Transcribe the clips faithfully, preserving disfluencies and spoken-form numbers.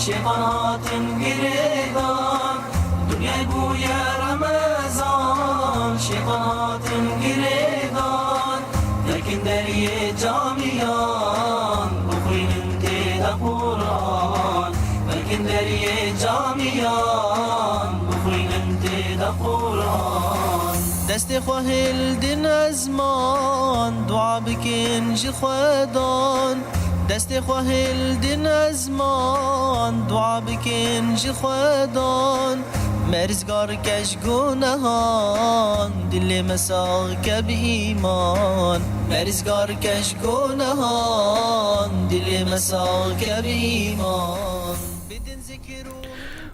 Şêxan hatin girêdan, dinyay bûye remezan. Şêxan hatin girêdan, nekin deriyê camiyan, bixwînin tê de Quran. Nekin deriyê camiyan, bixwînin tê de Quran. Destê xwe hildin ezman, dua bikin ji Xwedan. Destê xwe hildin ezman, dua bikin ji Xwedan. Me rizgar ke ji gunehan, dilê me sax ke bi îman. Me rizgar ke ji gunehan, dilê me sax ke bi îman. Bidin zikir û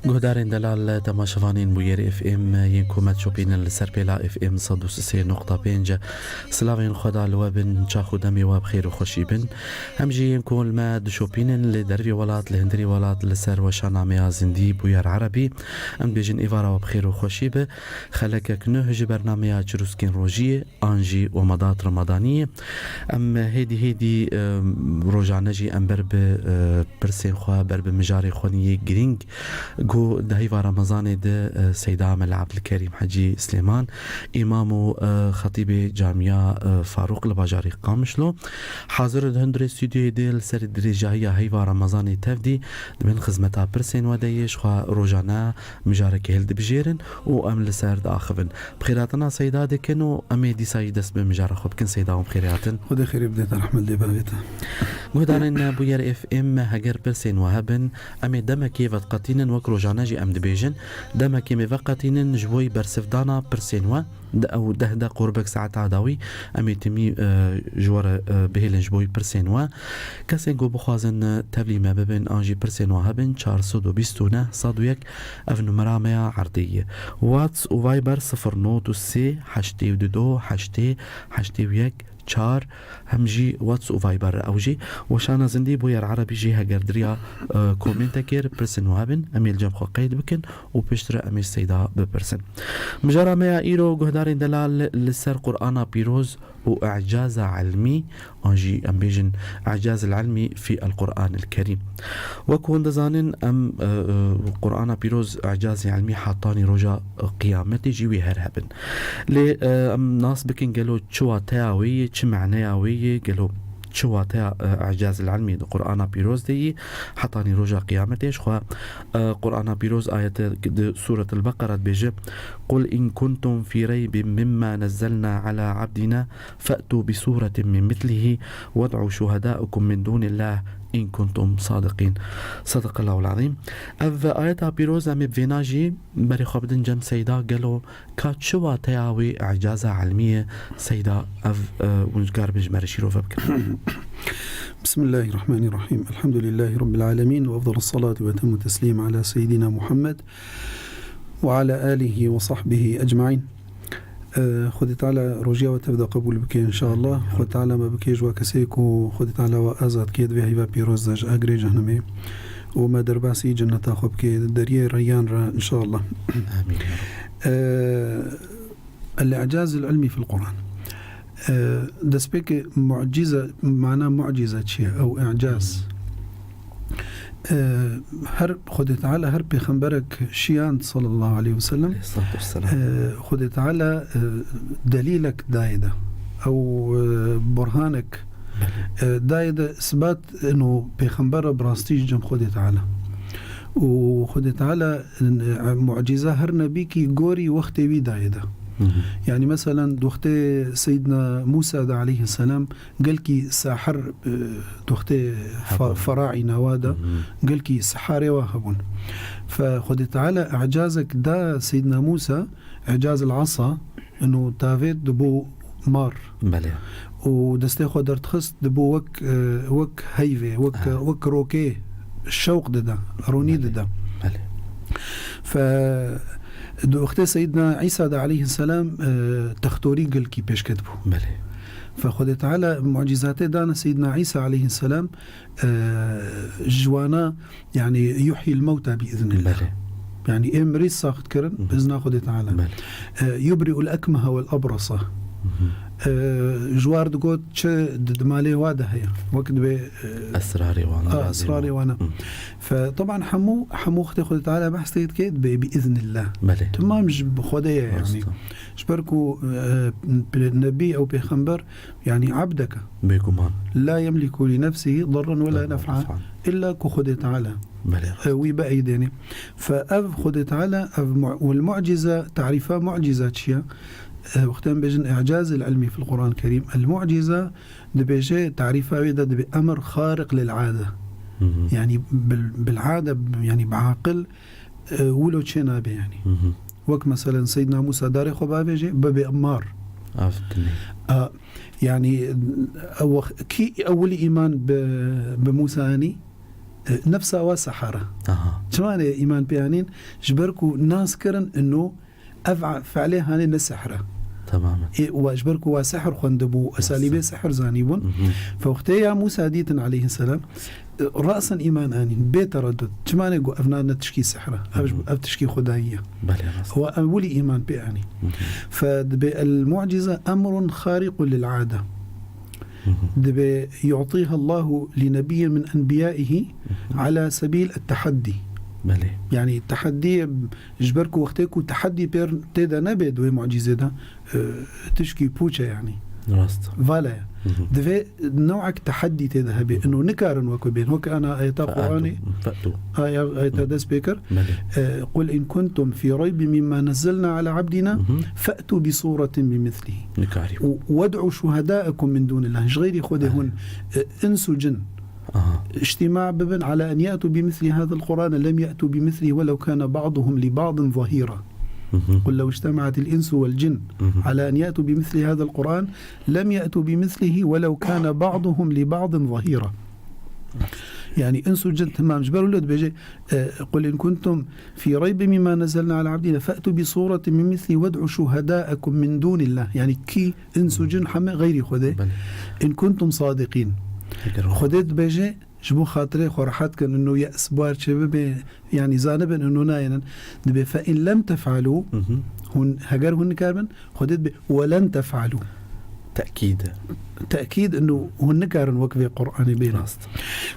Guhdarên delal, temaşevanên Bûyerê F M, yên ku me dişopînin li ser pêla F M sed û sê nokta pênc. Silavên Xweda li we bin, çax û demê we bi xêr û xweşî bin. Em jî yên ku li me dişopînin li dervê welat, li hundirê welat, li ser weşana me ya zindî Bûyer Erebî. Em dibêjin êvara we bi xêr û xweşî be. Xelekek nuh ji bernameya Çirûskên Rojiyê, an jî Wemadat Remadaniyê. Em hêdî hêdî, e, rojane jî em ber bi, e, pirsên xwe, ber bi mijarê xwe nî yê girîng ku di heyva Remezanê de, e, Seyda Mela Ebdilkerîm Hecî Silêman, îmam û, e, xetîbê Camiya, e, Farûq li bajarê Qamişlo, hazir in di hundirê stûdyoyê de li ser dirêjahiya heyva Remezanê tevdî di bin xizmeta pirsên we de yê, ji xwe rojane mijareke hildibijêrin û em li ser diaxivin. Bi xêrhatina Seyda dikin û em ê dîsa jî dest bi mijara xwe bikin. Seyda, hûn bi xêrê hatin. Xwedê xêrê bidê te, rehmet lê bavê te. Guhdarên Bûyer F M, heger pirsên we hebin, em ê demekê vediqetînin, wek rojane jî em dibêjin, demekê em ê veqetînin ji bo bersivdana pirsên we. Di ew deh deq û rubek saeta dawî em ê timî, e, ji we re, e, bihêlin ji bo pirsên we. Kesên ku bixwazin, e, tevlî me bibin an jî pirsên we hebin, çar sed û bîst û neh sed û yek, ev numera me ya erdê ye. WhatsApp û Viber sifir not û sê heştê û du heştê heştê û yek çar, hem jî WhatsApp û Viber. Ew jî weşana zindî Bûyer Erebî jî heger diriya, e, komentekê re pirsên we hebin, em ê li cem xwe qeyd bikin û piştre em ê Seyda bipirsin. Mijara me ya îro, guhdarên delal, li ser Qur'ana Pîroz û i'caza ilmî, an jî em bêjin i'caz el-ilmî fî el-Qur'an el-Kerîm. Wek hûn dizanin, em, e, e, Qur'ana Pîroz, i'cazê ilmî hetanî roja qiyametê jî wê her hebin. Lê, e, em nas bikin gelo çi wateya wê ye, çi maneya wê ye, gelo çi wateya, e, i'caz el-ilmî di Qur'ana Pîroz de yî hetanî roja qiyametê. Ji xwe, e, Qur'ana Pîroz ayete di Sûretil Beqera dibêje, "Qul in kuntum fî reybin mimma nezzelna ala abdina fe'tu bi sûretin min mitlihi wed'u şuhedâekum min dûnillah in kuntum sadiqîn." Sadaqallahul azîm. Ev ayeta pîroz em ê bi vêna jî berê xwe bidin cem Seyda, gelo ka çi wateya wê, i'caza ilmî ye, Seyda, ev, e, hûn dikar bin ji me re şîrove bikin. Bismillahirrahmanirrahim. Elhamdülillahi Rabbil alemin ve efdalus salati ve etemmu teslîm ala seyyidina Muhammed ve ala alihi ve sahbihi ecmaîn. E, Xwedê Teala rojiya we tev de qebûl bike, inşallah. Amîn. Xwedê Teala me bike ji we kesê ku Xwedê Teala we azad kê di vê heyva pîroz de ji agirê cehnemê û me derbasî cenneta xwe bike, deriyê Reyyan re, inşallah. Amîn. E, El-i'caz el-ilmî fil Qur'an. E, destpêkê mucîze, mana mucîze çi ye? Ew i'caz. E, her Xwedê Teala her pêxemberek şiyand sallallahu aleyhi ve sellem. Aleyhissalatu vesselam. E, Xwedê Teala, e, delîlek dayê de. Ew, e, burhanek, e, dayê de isbat ino pêxembera bi rastî ji cem Xwedê Teala. Û Xwedê Teala, e, mucîza her nebîkî gorî wextê wî dayê de. Hı hı. Yani meselen, di wextê Seyyidina Musa de aleyhisselam gelkî sahir, e, di wextê fa-, Hebûn. Feraîna wa de, Hı hı. Gelkî siharê wa hebûn. Fe Xwedê Teala icazek da Seyyidina Musa, icaz el-asa, ino tavê dibo mar. Belê. Û destê xwe derdixist, dibo wek, e, wek heyvê, wek, Ha. Wek rokê şewq dida, ronî Belê. Dida. Belê. Fe di wextê Seyyidina Îsa de aleyhisselam, e, textorî gelkî pêşket bû. Belê. Fe Xwedê Teala mucîzatê dane Seyyidina Îsa aleyhisselam, e, ji wana, yani, yuhyil mewta bi iznillah. Belê. Yani, ê mirî sax dikirin, Hı. Bi izna Xwedê Teala. Belê. E, yubri'ul ekmehe vel abrasa. Hı hı. E, ji war digot çi di, di malê wa de heye. Wek dibê, e, Esrarê wan, a, razê esrarê wan. Wan e. Hı. Fe, teban hemû, hemû wextê Xwedê Teala behs tê dike, dibê bi iznillah. Belê. Temam ji bi Xwedê ye, Rast yanî. E. Ji ber ku, e, nebî ew pêxember, yanî ebdeke. Bêguman. La yemliku li nefsihi darran wela Darran nef'an. Nef'an. Îlla ku Xwedê Teala. Belê. E, wî bieydenê. Fe ev Xwedê Teala, ev mu-, wel mu'cize, tarîfa mu'cize çi ye? E, wextê em bêjin i'cazil ilmî fil Qur'an Kerîm. El mu'cize dibêje, tarîfa wê de dibê emr xariq lil ade. Hı hı. Yanî bil, bil ade, yanî bi aqil, e, wilo çê nabe yanî. Hı hı. Wek meselen Seydina Musa darê xwe bavêje, bibê mar. Ev dinê. A, yanî, ew wext, kî ewil îman bi, bi Musa anî? E, nefsa wa sehara. Aha. Çima ne îman pê anîn? Ji ber ku nas kirin ino ev a-, fiilê hanê ne sehra. Tamamen. Ê, wa ji ber ku wa sehr xwendibû, Rast. Esalîbê sehr zanîbûn. Mhm. Fe wextê ya Musa dîtin aleyhisselam, e, rasen îman anîn, bê tereddud. Çima ne got ev na ne tişkî sehra? Ev ji, Mhm. ev tişkî xwedayî ye. Belê, rast. Wa ewilî îman pê anî. Mhm. Fe dibê el mu'cize emrun xariqun lil ade. Mhm. Dibê yu'tiha Allahu li nebiyyin min enbiyaihi Mhm. ala sebil et-tahaddi. Belê. Yani tahaddî, ji ber ku wextê ku tahaddî pêr tê de nebe di wê mucîzê de, e, tişkî pûç e yani. Rast. Vala ye. Mhm. Divê newek tahaddî tê de hebe. Mhm. Ino nikarin wek bên. Wek ana ayeta Qur'anê. Fe'tu. Fe'tu. Aya, ayeta Hı. dest pê kir. Belê. E, "Qul in kuntum fi reybin mimma nazzalna ala abdina Mhm. fe'tu bi suretin bi mislihi." Nikarî. Û "wed'u şuhada'akum min dunillah." Ji xeyrî Xwedê Belê. hûn, e, ins û cin Aha. اجتماع bibin على أن يأتوا بمثل هذا القرآن لم يأتوا بمثله ولو كان بعضهم لبعض ظهيرا. Mhm. قل لو اجتمعت الإنس والجن Mhm. على أن يأتوا بمثل هذا القرآن لم يأتوا بمثله ولو كان بعضهم لبعض ظهيرا. Yani ins û cin temam ji ber wilo dibêje, e, "Qul in kuntum fi reybin mimma nazzalna ala abdina fe'tu bi suretin min mislihi wed'u şuhada'akum min dunillah." Yani kî ins û cin heme xeyrî Xwedê. Belê. "In kuntum sadiqîn." Eger Xwedê dibêje, ji bo xatirê xwe rehet kin, ino ye'sbar çê bibe, yani zanibin ino nayênin. Dibê, "Fe in lem tef'alû", Mhm. hûn, heger hûn nikarbin, Xwedê dibê, "Ve len tef'alû." Tekîd e. Tekîd ino hûn nikarin wek vê Qur'anê bênin. Rast.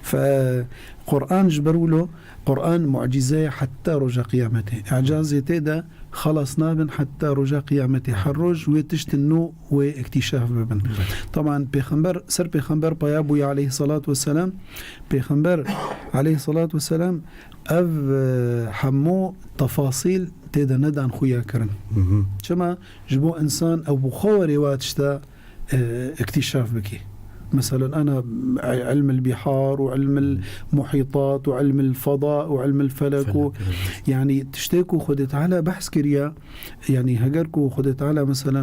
Fe Qur'an ji ber wilo, Qur'an mucîze ye heta roja qiyametê. Îcazê tê de xelas nabin heta roja qiyametê. Her roj wê tiştin nû wê îktîşaf bibin. Evet. Taban pêxember, ser pêxember paya bûye aleyhissalatu vesselam. Pêxember aleyhissalatu vesselam ev, e, hemû tefasîl tê de nedan xuya kirin. Hı hı. Çima? Ji bo insan ew bi xwe werê wa tişta, e, îktîşaf bike. Mesela ana ilm el-bihar û ilm el-muhitat û ilm el-feda û ilm el-felek û Felek, evet. yani tiştê ku Xwedê Teala behs kiriye, yani heger ku Xwedê Teala mesela,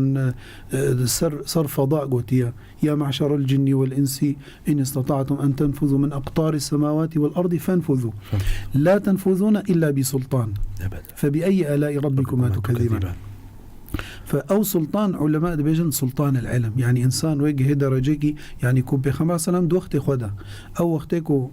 e, e, ser, ser feda gotiye, "Ya me'şer el-cinni wel-insi in istata'tum en tenfuzu min aqtari semawati wel-ardi fenfuzu. Fenfuzu. La tenfuzuna illa bi sultan. Evet. Fe bi eyyi alai rabbikuma Rabbikuma tukezziban." tukezziban. Fe ew sultan, ulema dibêjin sultan el-ilm. Yani insan wê gihê derecekî, yani ku Pêxember selam di wextê xwe de. Ew wextê ku,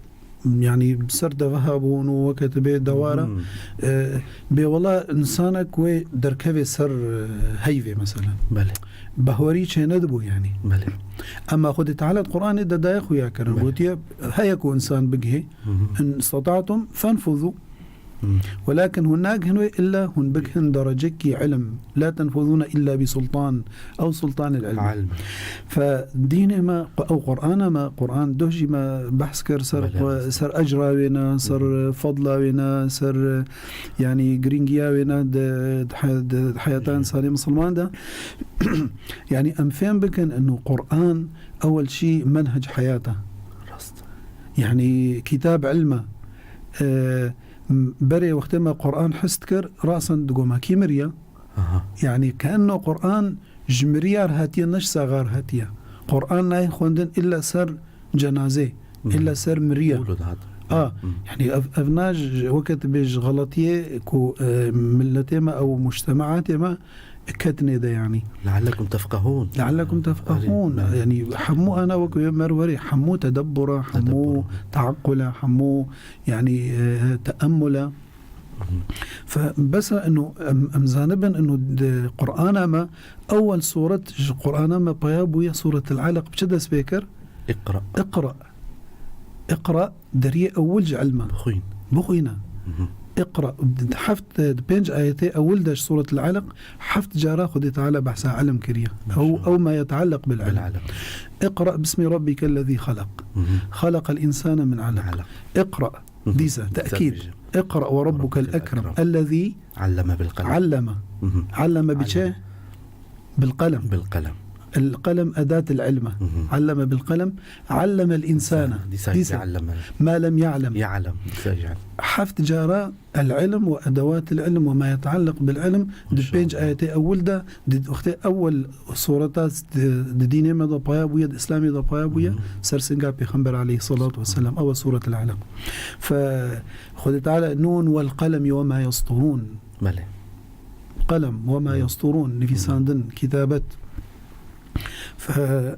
yani ser deveha bûn û weke tu bê dewara, Hmm. e, bê wela insanek wê derkevê ser, e, heyvê mesela. Belê. Behwerî çê nedibû yani. Belê. Ema Xwedê Teala di Qur'anê de daye xuya kirin. Belê. Gotiye, heye ku insan bigihê, Hı hı. "In istata'tum fenfuzu." Hmm. Welakin hûn nagihin wê illa hûn bigihin derecekî ilm. La tenfuzûne illa bi sultan. Ew sultanil ilm. Ilm. Fe dînê me, ew Qur'ana me, Qur'an doh jî me behs kir ser, Belê. ser ecra wê ne, ser Hı. fadla wê ne, ser, yani, giringiya wê ne di, di he-, di, di heyata Hı. insanê misilman de. Yani, em fêm bikin eno Qur'an ewel şî menhec heyat e. Rast. Yani, kitab ilm e. E, M-, berê wextê me Qur'an hist kir, rasen digoma kî miriye? Aha. Yani, keenno Qur'an ji miriya re hatiye, ne ji saxa re hatiye. Qur'an nayê xwendin illa ser cenazê, Hmm. illa ser miriye. Wilo dihat. A, Hmm. yani, ev, ev na ji, weke tu bêj xeletiyê ku, e, milletê me ew mujtemaatê me ketinê de, yani. Leallekum tefkahûn. Leallekum tefkahûn. Belê, belê. Yani, hemû ana wek wê merwerê, hemû tedebbura, hemû Tedebbura. teaqqula, hemû Yani, e, teemmula, Fe bes e inu em, em zanibin inu di Qur'ana me ewel suret ji Qur'ana me peya bûye Suretil Alaq. Bi çi dest pê kir? Iqra. Iqra. Iqra deriyê ewil ji ilm e. Bixwîn. Bixwîne. Hı hı. Iqra. Heft, di pênc ayetê ewil de ji Suretil Alaq heft cara Xwedê Teala behsa ilm kiriye. Ew, maşallah, ew ma yetealleq bil ilm. Bil ilm. Iqra bismi rabbikellezî xelaq. Hı hı. Xelaqel însane min alaq. Alaq. Iqra. Hı hı. Dîsa, tekîd. Güzel bir şey. Iqra ve rabbukel ekrem. Ellezî alleme bil kalem. Alleme. Hı hı. Alleme bi çi? Alleme. Bil kalem. Bil kalem. El kalem edatul ilme. Hı hı. Alleme bil kalem. Allemel insane. Dîsa, dîsa. Alleme. Ma lem ya'lem. Ya'lem. Dîsa ya'lem. Heft cara el ilm ve edevatul ilm ve ma yetealleq bil ilm. Maşallah. Di pênc ayetê ewil de, di wextê ewil sureta di, di dînê me de paya bûye, di Îslamê de paya bûye, hı hı, ser singa Pêxember aleyhissalatu vesselam. Ew e Suretul Alaq. Fe Xwedê Teala, Nûn wel qelemi we ma yesturûn. Belê. Qelem, we ma, hı, yesturûn, nivîsandin, hı, kitabet. Fe,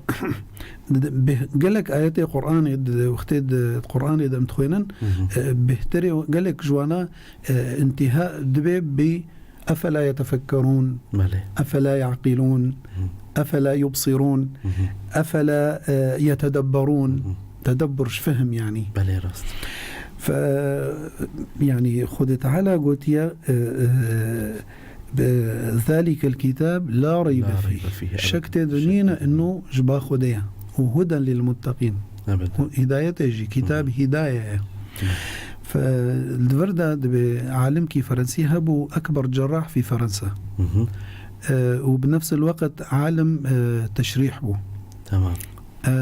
bi-, gelek ayetê Qur'anê, di wextê di Qur'anê de em dixwênin, hı hı, e, bêhterê gelek ji wana, e, intîha dibe bi Efela yetefekkerûn? Belê. Efela yaqilûn? Hı. Efela yubsirûn? Hı hı. Efela, e, yetedebberûn? Hı hı. Tedebbur ji fehm yani. Belê, rast. Fe, yani Xwedê Teala gotiye, e, e, be-, "Zalikel kitab la reybe fîh." La reybe fîh, evet. Şek tê de nîne, inu ji ba Xwedê ye. Û huden lil muttaqîn. Evet. Û hidayetê jî, kitab, hı hı, hidaye ye. Hı. Fe, li vir de dibe alimkî Ferensî hebû, Ekber Cerrah fî Ferensa. Hı hı. E, û bi nefsil weqt alim, e, teşrîh bû. Tamam. E,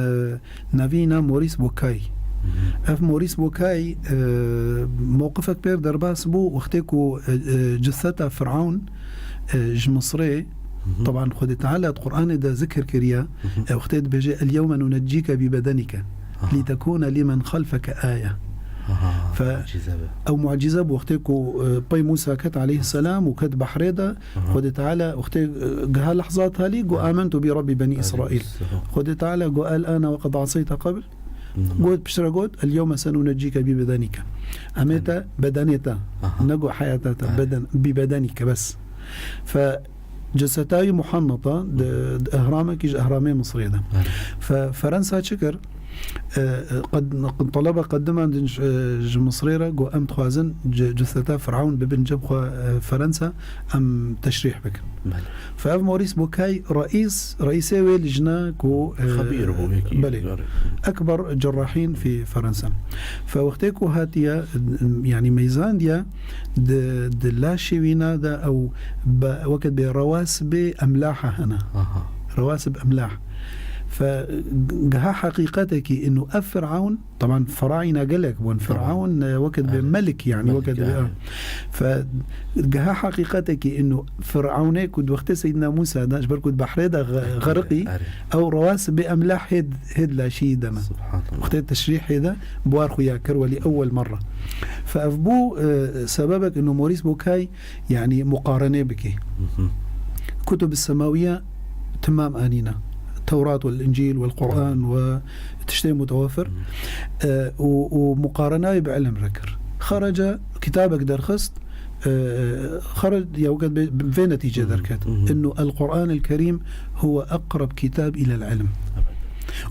navî na Maurice Bucaille. Hı hı. Ev Maurice Bucaille, e, mewqifek pêr derbas bû wextê ku, e, e, cisseta Firaun, e, ji Misrê, hı hı, teban Xwedê Teala di Qur'anê de zikir kiriye, hı hı, e, wextê dibêje, "El yewme nuneccîke bi bedenike, aha, li tekûne limen xelfeke aye." Aha, fe-, mucize be. Ew mucize bû wextê ku, e, pey Mûsa ket aleyhisselam û ket behrê de, aha, Xwedê Teala wextê, e, giha lehzat halî got, evet, "Amentu bi Rabbi beni Îsraîl." Xwedê Teala got, "El ane ve qed aseyte qebl." Hmm. Got, piştre got, "El yewme senuneccîke bi bedenike." Em ê te bedenê te, aha, ne got heyata te, evet, beden, bi bedenike bes. Fe ceseta wî muhenneta di, di ihramekî ji ihramê Misrê de. Evet. Fe Ferensa çi kir? E, e, qed-, qed-, telebe qedimandin ji, e, ji Misrê re, got, "Em dixwazin ce-, ceseta Firaun bibin cem xwe, e, Ferensa, em teşrîh bikin." Belê. Fe ev Maurice Bucaille reîs, reîsê wê lijne ku, e, xebîr bû, wekî, belê, Ekber Cerrahîn fî Ferensa. Fe wextê ku hatiye, yani meyzandiye, di, di laşê wîna de ew be-, weke bê rewasibê emlaha hene. Aha. Rewasib emlah. Fe giha heqîqetekî inu ev Firaun, teban Firaîna gelek bûn. Tamam. Firaun, e, weke bê, evet, melik, yani, melik, weke bê, yani. Fe giha heqîqetekî inu Firaunê ku di wextê Seydina Mûsa de, ji ber ku di behrê de xe-, xeriqî, evet, ew rewasibê emlah hêd, hêd laşî de ne. Subhanallah. Wextê teşrîhê de bi war xuya kir welî ewwel merre. Fe ev bû, e, sebebek inu Maurice Bucaille, yani, muqarene bike. Hı hı. Kutub semawiye timam anîne. Tewrat wel Încîl wel Quran, evet, we tiştê mutewefir. Hı hı. E, û, û muqarene wê bi ilm re kir. Xerece kitabek derxist, e, xerec ya weke bi, bi vê netîcê, hı hı, derket. Hı hı. Inu El Quran El Kerîm huwe eqreb kitab ilel ilm. Evet.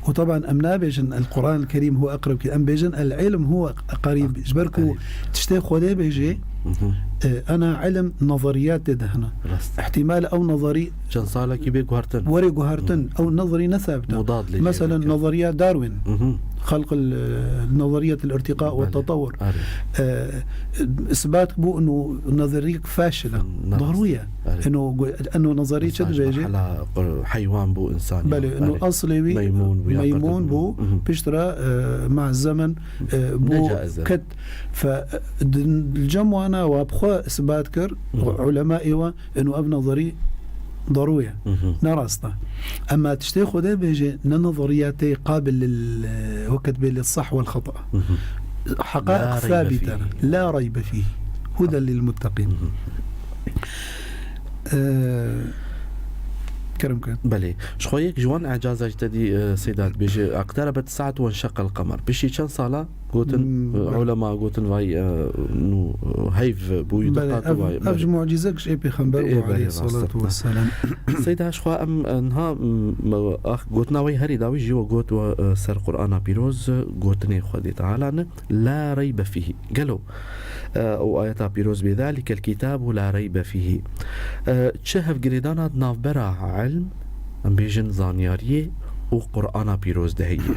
Û teban em nabêjin El Quran El Kerîm huwe eqreb kitab, em bêjin El ilm huwe qerîb. Ji ber ku, qerîb, tiştê Xwedê bêjê, hı hı, e, ena ilm nezeriyat tê de hene. Rast. Îhtimal ew nezerî çend salekî bê guhertin. Were guhertin. Hı. Ew nezerî ne sabit e. Mudad lê. Mesela, cê veke, nezeriya Darwin. Hı hı. Xelq el, e, nezeriyet el irtiqa ve, belê, tetewur. Arê. E, isbat bû inu nezeriyek faşil e. Hı, ne rast. Darwî ye. Arê. Inu gu-, inu nezerî çi dibêje? Merhala, e, heywan bû, însan ya. Belê, inu, arê, eslê wî meymûn bû, ya, meymûn qertin bû, bû. Hı hı. Piştre, e, ma zemen, e, bû, ne caiz e, ket. Fe, e, di, di cem wana wa bi xwe isbat kir, hı hı, ulema êwa, inu ev nezerî darwî ye. Hı hı. Ne rast e. Ema tiştê Xwedê bêje, ne nezerîya tê qabil lil, e, weke dibê lil sah wel xeta. Hı hı. Heqaîq sabit e. La reybe fîh. La reybe fîh. Huden lil mutteqîn. Hı hı. Ee, kerem ke. Belê. Ji xwe yek ji wan ecaza ji te dî, e, Seyda dibêje, "Eqterebet saet wenşeqqel qemer." Piştî çend sala Gotin, Hmm, e, belê. Ulema gotin vay, e, nû, e, heyv bûyî Belê, diqat ev, vay, ev belê. Ji mucîzek ji ê pêxember Ê, bû, belê, aleyhi rast salatu e. Vesselam. Seyda, ji xwe em, e, niha, m, ax, gotina wê herî dawî jî we got we, e, ser Qur'ana pîroz, e, gotinê Xwedê Teala ne, "La reybe fîhî." Gelo, e, ew ayeta pîroz bê, "Zalikel kitabu la reybe fîhî." E, çi hevgirêdana di navbera ilm, em bêjin zanyariyê û Qur'ana pîroz de heye?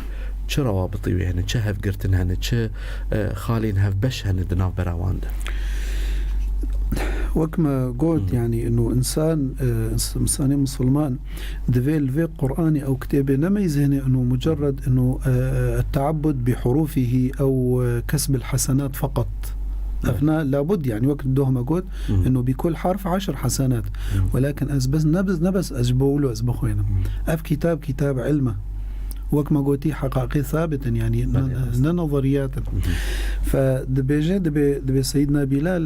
Çi rawabitê wê hene? Çi hevgirtin hene? Çi, e, xalên hevbeş hene di navbera wan de? Wek me got, Hmm. yanî, ino insan, e, ins-, insanê misilman divê li vê Qur'anê ew kitêbê nemeyzêne ino mucerred ino, e, teabbud bi hurufihî ew, e, kesbil hesenat feqet. Ev Evet. na labud, yanî, wek doh me got, Hmm. ino bi kul harf eşr hesenat. Hmm. Welakin ez bes, ne bes, ne bes ez ji bo wilo ez bixwînim. Hmm. Ev kitab, kitab ilm e. Wek me gotî, heqaqê sabit in, yanî ne, Belê, rast. ne nezeriyat in. Mhm. Fe dibêje, dibê, dibê Seyyidina Bilal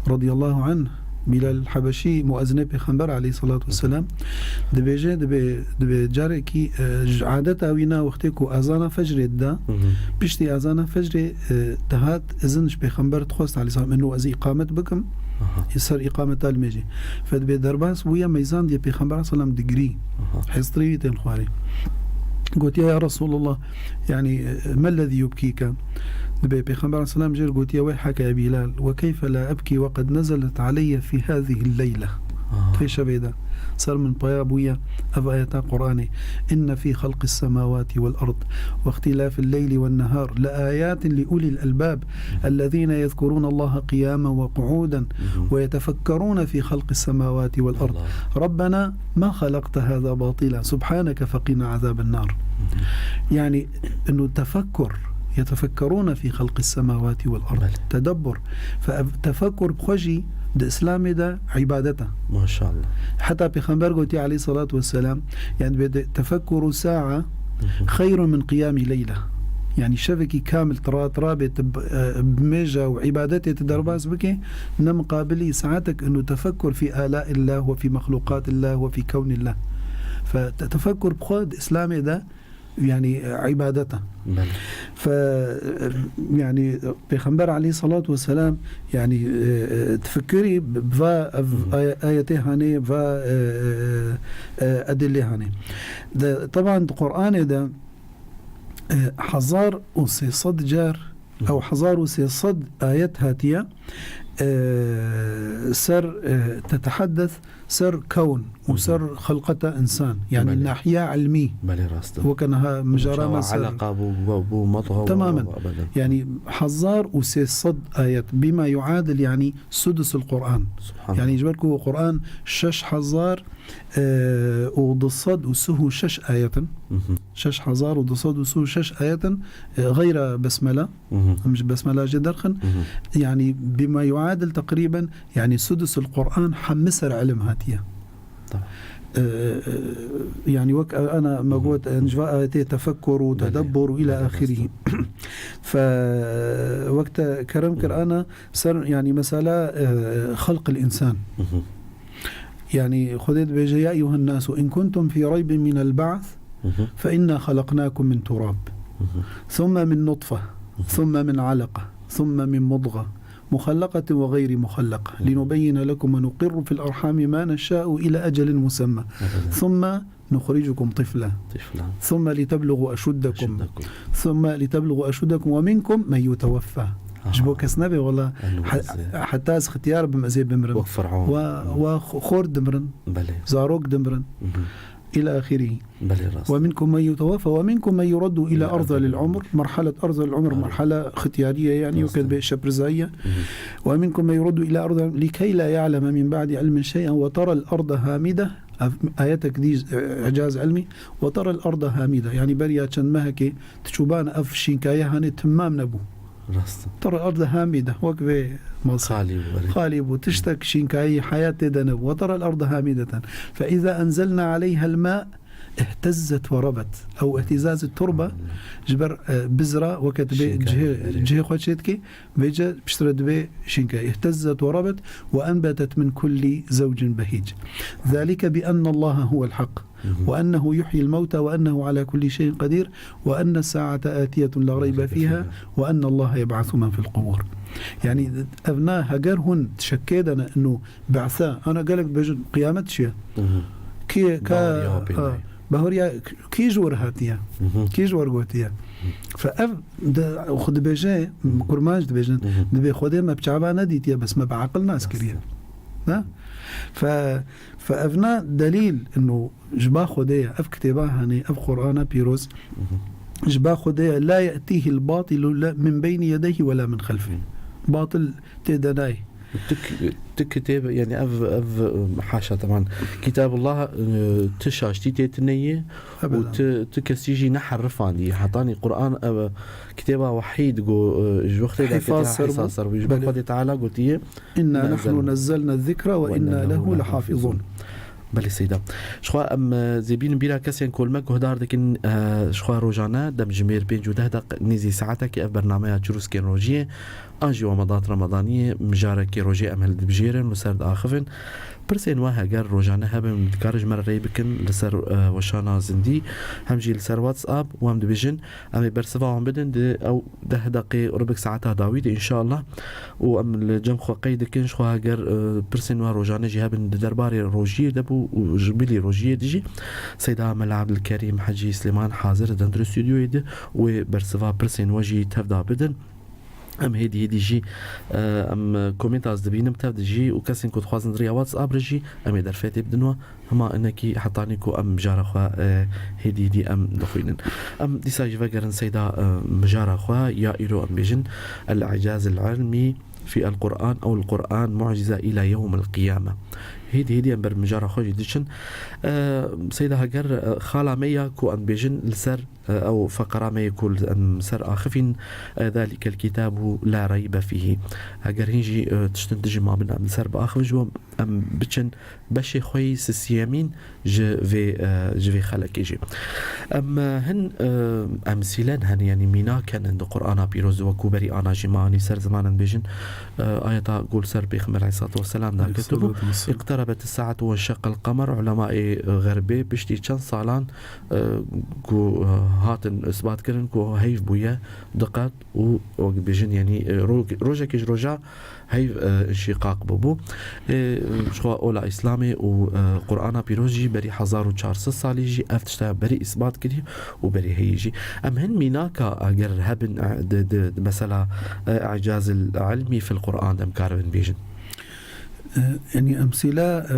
radiyallahu anh, Bilal Habeşî, muezinê Pêxember aleyhissalatu vesselam, dibêje, dibê, dibê carekî, e, ji adeta wî na wextê ku ezana fecrê dida, Mhm. piştî ezana fecrê, e, dihat izin ji Pêxember dixwest aleyhisselam, ino ez îqamet bikim, Aha. Li ser îqameta limêjê. Fe dibê derbas bûye meyzandiye Pêxember aleyhisselam digirî. Aha. Hestirî wî tên xwarê. Gotiye, "Ya Resulullah, yanî, e, me lezî yubkîke?" Dibê Pêxember aleyhisselam jêr gotiye, "Weyheke ya Bilal, we keyfe la ebkî we qed nezelet aleyye fî hâzihil leyle." Aha. Vê şevê de ser min paya bûye ev ayeta Qur'anê, "Inne fî xelqis semawati vel erd ve îxtilafil leyli ven nehar le ayatin li ulil elbab." الذين يذكرون الله قياما وقعودا ويتفكرون في خلق السماوات والأرض. الله. ربنا ما خلقت هذا باطلا سبحانك فقنا عذاب النار. يعني إنه تفكر، يتفكرون في خلق السماوات والأرض. بلى. تدبر. فالتفكر بخوجي د إسلام ده عبادته. ما شاء الله. حتى پیغمبر قوتي عليه الصلاة والسلام، يعني، بده تفكر ساعة خير من قيام ليلة. يعني، şevekî kamil tira, tira bê tu b-, e, bi mêja û îbadetê tu derbas bike, ne miqabilî saetek inu tefekkur fî alâillah ve fî mexluqatillah ve fî kewnillah. Fe te-, tefekkur bi xwe di Îslamê de, yani, e, îbadet e. Belê. Fe, e, yani, Pêxember aleyhissalatu vesselam, yani, e, e, difikirî bi va ev Hı hı. ay-, ayetê hanê, va, e, e, e, edilê hanê. De, teban di Qur'anê de, e, hezar û sê sed car, Hı hı. ew hezar û sê sed ayet hatiye, e, ser, e, teteheddes ser kewn û Hı hı. ser xelqeta insan. Yani Belê. nahiya ilmî. Belê, rast e. Weke niha mijara Çawa me ser eleqa bû, bû, bû madxa Temamen. Ebeden. Yani hezar û sê sed ayet. Bima yuadil yani sudusul Qur'an. Subhanallah. Yani ji ber ku Qur'an şeş hezar, e, û du sed û sih û şeş ayet in. Hı hı. Şeş hezar û du sed û sih û şeş ayet in, e, xeyra besmela. Hı hı. Em ji besmela jê derxin. Hı hı. Yani bima yuadil teqrîben, yani sudusul Qur'an hemî ser ilim hatiye. Tamam. E, e, yani wek ana me Hı hı. got, e, ji va ayetê tefekkur û Belê. tedebbur û ila Belê, axirî. rast e. Fe wek te kerem kir Hı hı. ana ser, yani mesela, e, xelqil insan. Hı hı. Yani Xwedê dibêje, "Ya eyyuhen nasu in kuntum fî reybin minel ba'th Hı hı. fe inna xelaqnakum min turab. Hı hı. Thumme min nutfe. Hı hı. Thumme min aleqe. Thumme min mudghe. Muxelleqetin ve gayri muxelleqe. Hı hı. Linubeyyine lekum ve nuqirru fil erhami ma neşşa'u ila ecelin musemme. Ebeden. Thumme nuxricukum tifla. Tifla. Thumme liteblugu eşuddekum. Eşuddekum. Thumme liteblugu eşuddekum ve minkum men yuteweffa." Aha. Ji bo kes nebe, wela, Enu ha-, ez ê. heta ez xitiyar bim, ez ê bimrim. Wek Fir'aun. Wa, Hı. wa xo-, xort dimirin. Belê. Zarok dimirin. Hı hı. Ila axirî. Belê, rast. Ve minkum men yuteweffa ve minkum men yuraddu ila Ila erzalil erzalil umr. umr. Merhalet erzalil umr, Belê. merhala xitiyariye, yani, Rast. yok be şeprizayiye. Hı hı. Ve minkum men yuraddu ila erzalil umr likey la ya'leme min ba'di ilmin şey'en ve terel arda hamide. Ev ayetek dî, e, icaz ilmî. Ve terel arda hamide. Yani beriya çend mehekê tu çûbana ev şînkayê hanê timam nebû. Rast. Terel arda hamide. Wek vê masê. Xalî bû, belê. Xalî bû. Tiştek şînkayê heyat tê de nebû. Ve terel arda hamideten. Fe iza enzelna aleyhel ma اهتزت وربت. Ew ihtizaz turbe ji ber, e, bizra weke tu bê cihê, cihê xwe çêdikê, vêce piştre dibê şînke. اهتزت وربت وأنبتت من كل زوج بهيج. ذلك بأن الله هو الحق وأنه يحيي الموتى وأنه على كل شيء قدير وأن الساعة آتية لا ريب فيها وأن الله يبعث من في القبور. Yani, ev na heger hûn dişekê de ne, inu be'sa, ana gelek dibêjin, qiyamet çi ye? Kî ye, ka, ha, bahuriya, kî ji wir hatiye? Kî ji wir gotiye? Fe ev de, xwe dibêje, kurmanc dibêjin, dibê Xwedê me bi çava nedîtiye, bes me bi aqil nas kiriye. Ha? Fe, fe ev na delîl, inu ji ba Xwedê ye. Ev kitêba, hani, ev Qur'ana pîroz, ji ba Xwedê ye. لا يأتيه الباطل من بين يديه ولا من خلفه. Batil tê de nayê. Tu k-, tu kitêb, yani ev, ev, haşa, teman. Kitabullah, e, tu şaştî tê tuneyê û tu, tu kesî jî neherifandî. Hetanî Qur'an, ev, kitêba wehî digo, e, ji wextê de hîsa ser bû. Ji bo Xwedê Teala gotiye, إنا نحن نزلنا الذكر وإنا له لحافظون. Belê Seyda. Jixwe em, e, zêbînin bîra kesên ku li me guhdar dikin, e, jixwe rojane demjimêr pênc û deh deq nêzî saetekê ev bernameya Çirûskên Rojiyê an jî Remadat Remadaniyê mijarekê rojê em hildibijêrin û ser diaxivin. Pirsên we heger rojane hebin, dikare ji me re rê bikin li ser, e, weşana zindî, hem jî li ser WhatsApp, û em dibêjin, em ê bersiva wan bidin di ew deh deqê rubik saeta dawî de, înşallah. Û em li cem xwe qeyd dikin, ji xwe heger, e, pirsên we rojane jî hebin di derbarê rojiyê de bû û ji bilî rojiyê de jî, Seyda Mela Ebdilkerîm Hecî Silêman hazir didin di stûdyoyê de û wê bersiva pirsên we jî tev de bidin. Em hêdî hêdî jî, e, em komênta ez dibînim tev de jî û kesên ku dixwazin di riya WhatsApp re jî em ê derfetê bidin we. Hema inekî hetanî ku em mijara xwe, e, hêdî hêdî em dixwînin. Em dîsa jî vegerin Seyda, e, mijara xwe ya îro, em bêjin, الإعجاز العلمي في القرآن أو القرآن معجزة إلى يوم القيامة. Hêdî hêdî em ber mijara xwe jî diçin. E, Seyda, heger, e, xala me ya ku em bêjin li ser, e, ew feqera me yê ku em ser axifîn, e, ذلك الكتاب لا ريب فيه. Heger hîn jî, e, tiştin dijî mabin em li ser biaxivin, ji bo em biçin beşê xwe yî sisiyemîn ji vê, e, ji vê xelekê jî. Em, e, hin, e, emsîlen hene, yanî mînak hene di Qur'ana pîroz de, wekû berî ana jî me anî ser ziman em bêjin, e, ayeta ku li ser Pêxember aleyhissalatu vesselam de ketu bû. اقتربت الساعة وانشق القمر. Ulemayê, e, xerbê piştî çend salan, e, ku, e, hatin isbat kirin ku heyv bûye diqet û wek dibêjin, yanî, e, ro-, rojekê ji roja heyv, e, înşîqaq bûbû. E, ji xwe ola Îslamê û, e, Qur'ana pîroz jî berî hezar û çar sed salî jî ev tişta berî îsbat kirî û berî heyî jî. Em hin mînaka eger hebin, e, di, di, di mesela, e, icazil ilmî fil Qur'an de em karibin bêjin. E, yanî emsîla, e,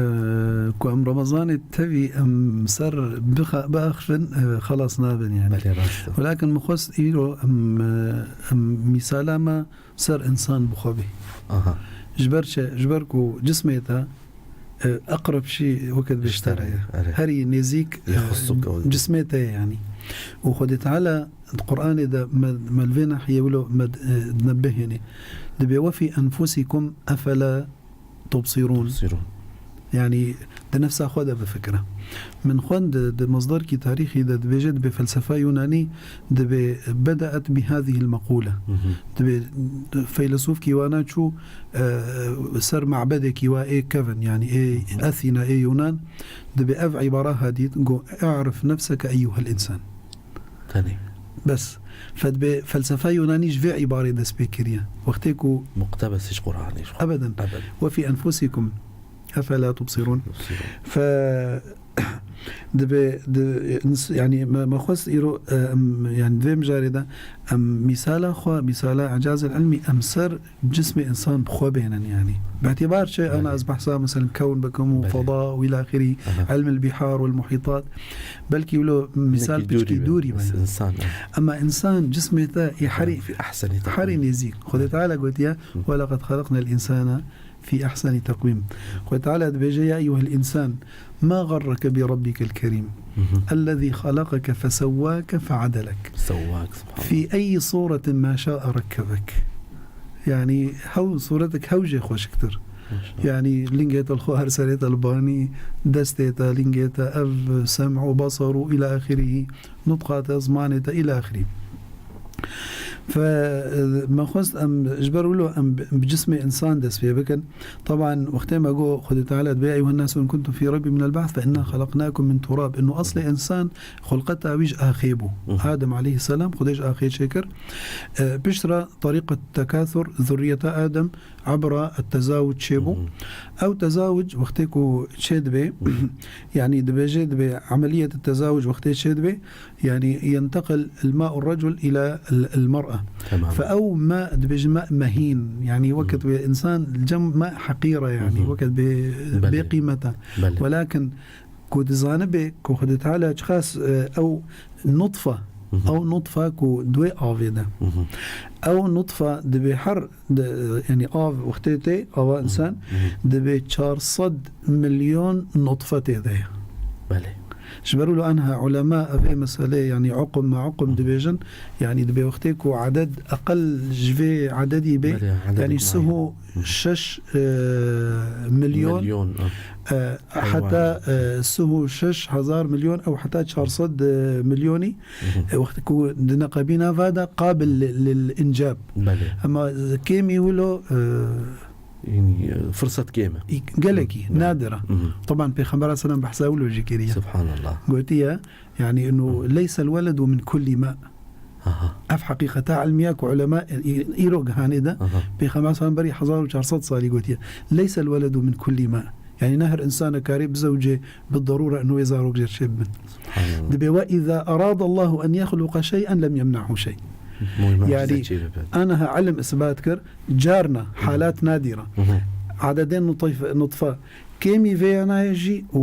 ku em Remezanê tevî em ser bixa-, biaxifin, e, xelas nabin yanî. Belê, rast e. Welakin min xwest îro em, e, em mîsala me ser însan bi xwe bê. Aha. Ji ber çi? Ji ber ku cismê te, e, eqreb şî weke dibê ji te re ye. Erê. Herî nêzîk, e, cismê te ye yanî. Û Xwedê Teala di Qur'anê de me, me li vê nahiyê wilo me, e, dinebihenê. Dibê, "Ve fî enfusikum efela tubsirûn." Tubsirûn. Yanî di nefsa xwe de bifikire. Min xwend di, di mezdarkî tarîxî de dibêje, dibê felsefa Yunanî dibê bedaet bi hazihil mekûle. Hı hı. Dibê feylesûfkî wana çû, e, ser mabedekî wa ê kevin, yanî ê Hı hı. Athîna, ê Yunan, dibê ev îbara hadît, got, "E'rif nefseke eyyuhel însan." Tenê. Bes. Fedbê felsefa Yunanî ji vê îbarê dest pê kiriye. Wextê ku Muqtebes ji Qur'anê ji xwe. Ebeden. Ebeden. "Ve fî enfusikum efela tubsirûn." Tubsirûn. Fe, dibê, di, ins-, yanî me, me xwest îro, e, em, yanî di vê mijarê de em mîsala xwe, mîsala icazil ilmî em ser cismê însan bi xwe bênin, yanî. Bi îtîbar çi, ana Belê. Ez behsa, meselen, kewn bikim û Belê. Feda û îlâxirî, Aha. Ilmil bihar wel muhîtat. Belkî wilo mîsal Hinekî piçkî dûrî be. Dûrî be. Însan, evet. Ema însan cismê te yê herî, Fî ehsenî herî teqwîm. Nêzîk. Xwedê Teala gotiye, Hı. "Ve leqed xelaqnel însane fî ehsenî teqwîm." Xwedê Teala dibêje, "Ya eyyuhel însan, ma garreke bi rabbikel kerîm. Hı hı. Ellezî xelaqeke fesewwake feadelek. Sewwak, subhanallah. Fî eyyi sûretin ma şa'e rekkebek." Yanî hew sûretek hew jê xweşiktir. Yanî lingê te li xwe her serê te li banî, destê te, lingê te, ev sem û basar û ila axirî, nutqa te, zimanê te ila axirî. Fe, e, me xwest em ji ber wilo em bi, bi cismê insan dest pê bikin. Taban wextê me got Xwedê Teala dibê, "Eyuhen nasu in kuntum fî reybin minel ba'th fe inna xelaqnakum min turab." Ino eslê insan xulqeta wî ji axê bû. Hı hı. Adem aleyhisselam Xwedê ji axê çêkir. E, piştre tariqet tekasur, zurriyeta Adem, ebra tezawuc çêbû. Hı hı. Ew tezawuc wextê ku çêdibe, Hı hı. yanî dibêje dibe emeliyet tezawuc wextê çêdibe, yanî yenteqil el ma'u recul ila el, el mer'a. Tamam. Fe ew ma dibêje ma mehîn, yanî weket Hı. wê insan cem ma heqîre, yanî Hı hı. weket bê, Belê. bê qîmete. Belê. Welakin ku dizanibe ku Xwedê Teala çiqas, e, ew nutfa, Hı hı. ew nutfa ku di wê avê de. Hı hı. Ew nutfa dibê her de, yanî av wextê tê, ava Hı. insan, Hı hı. dibê çar sed milyon nutfe tê de ye. Belê. Ji ber wilo anha ulema evê meselê, yanî uqum ma uqum Hı. dibêjin, yanî dibê wextê ku aded eqel ji vê adedî bê, Belê, adedek yanî ma sih û ye. Hı. şeş, e, milyon, Milyon, ah. e, Heywan. heta, e, sih û şeş hezar milyon ew heta çar sed, e, milyonî, Hı hı. e, wextê ku di neqebîna va de qabil li, lil incab. Belê. Ema kêmî wilo, e, Yanî, e, firset kêm e. gelekî Hı. nadir e. Hı hı. Taban Pêxember aleyhisselam behsa wilo jî kiriye. Subhanallah. Gotiye, yanî ino Hı. leysel weledu min kulli ma. Aha. Ev heqîqeta ilmiya ku ulema î-, îro gihanê de, Aha. Pêxember aleyhisselam berî hezar û çar sed salî gotiye, "Leysel weledu min kulli ma." Yanî ne her insan e karê bizewcê bi derûre ino wê zarok jê çê bibin. Subhanallah. Dibê, "Ve iza arada Allahu en yexluqa şey'en lem yemna'hu şey." Muhîm Yanî, mucize çê bibe. anaha ilim isbat kir, carna, halat nadîra. Hı hı. Adedên nutf-, nutfa kêmî vêya nayê jî û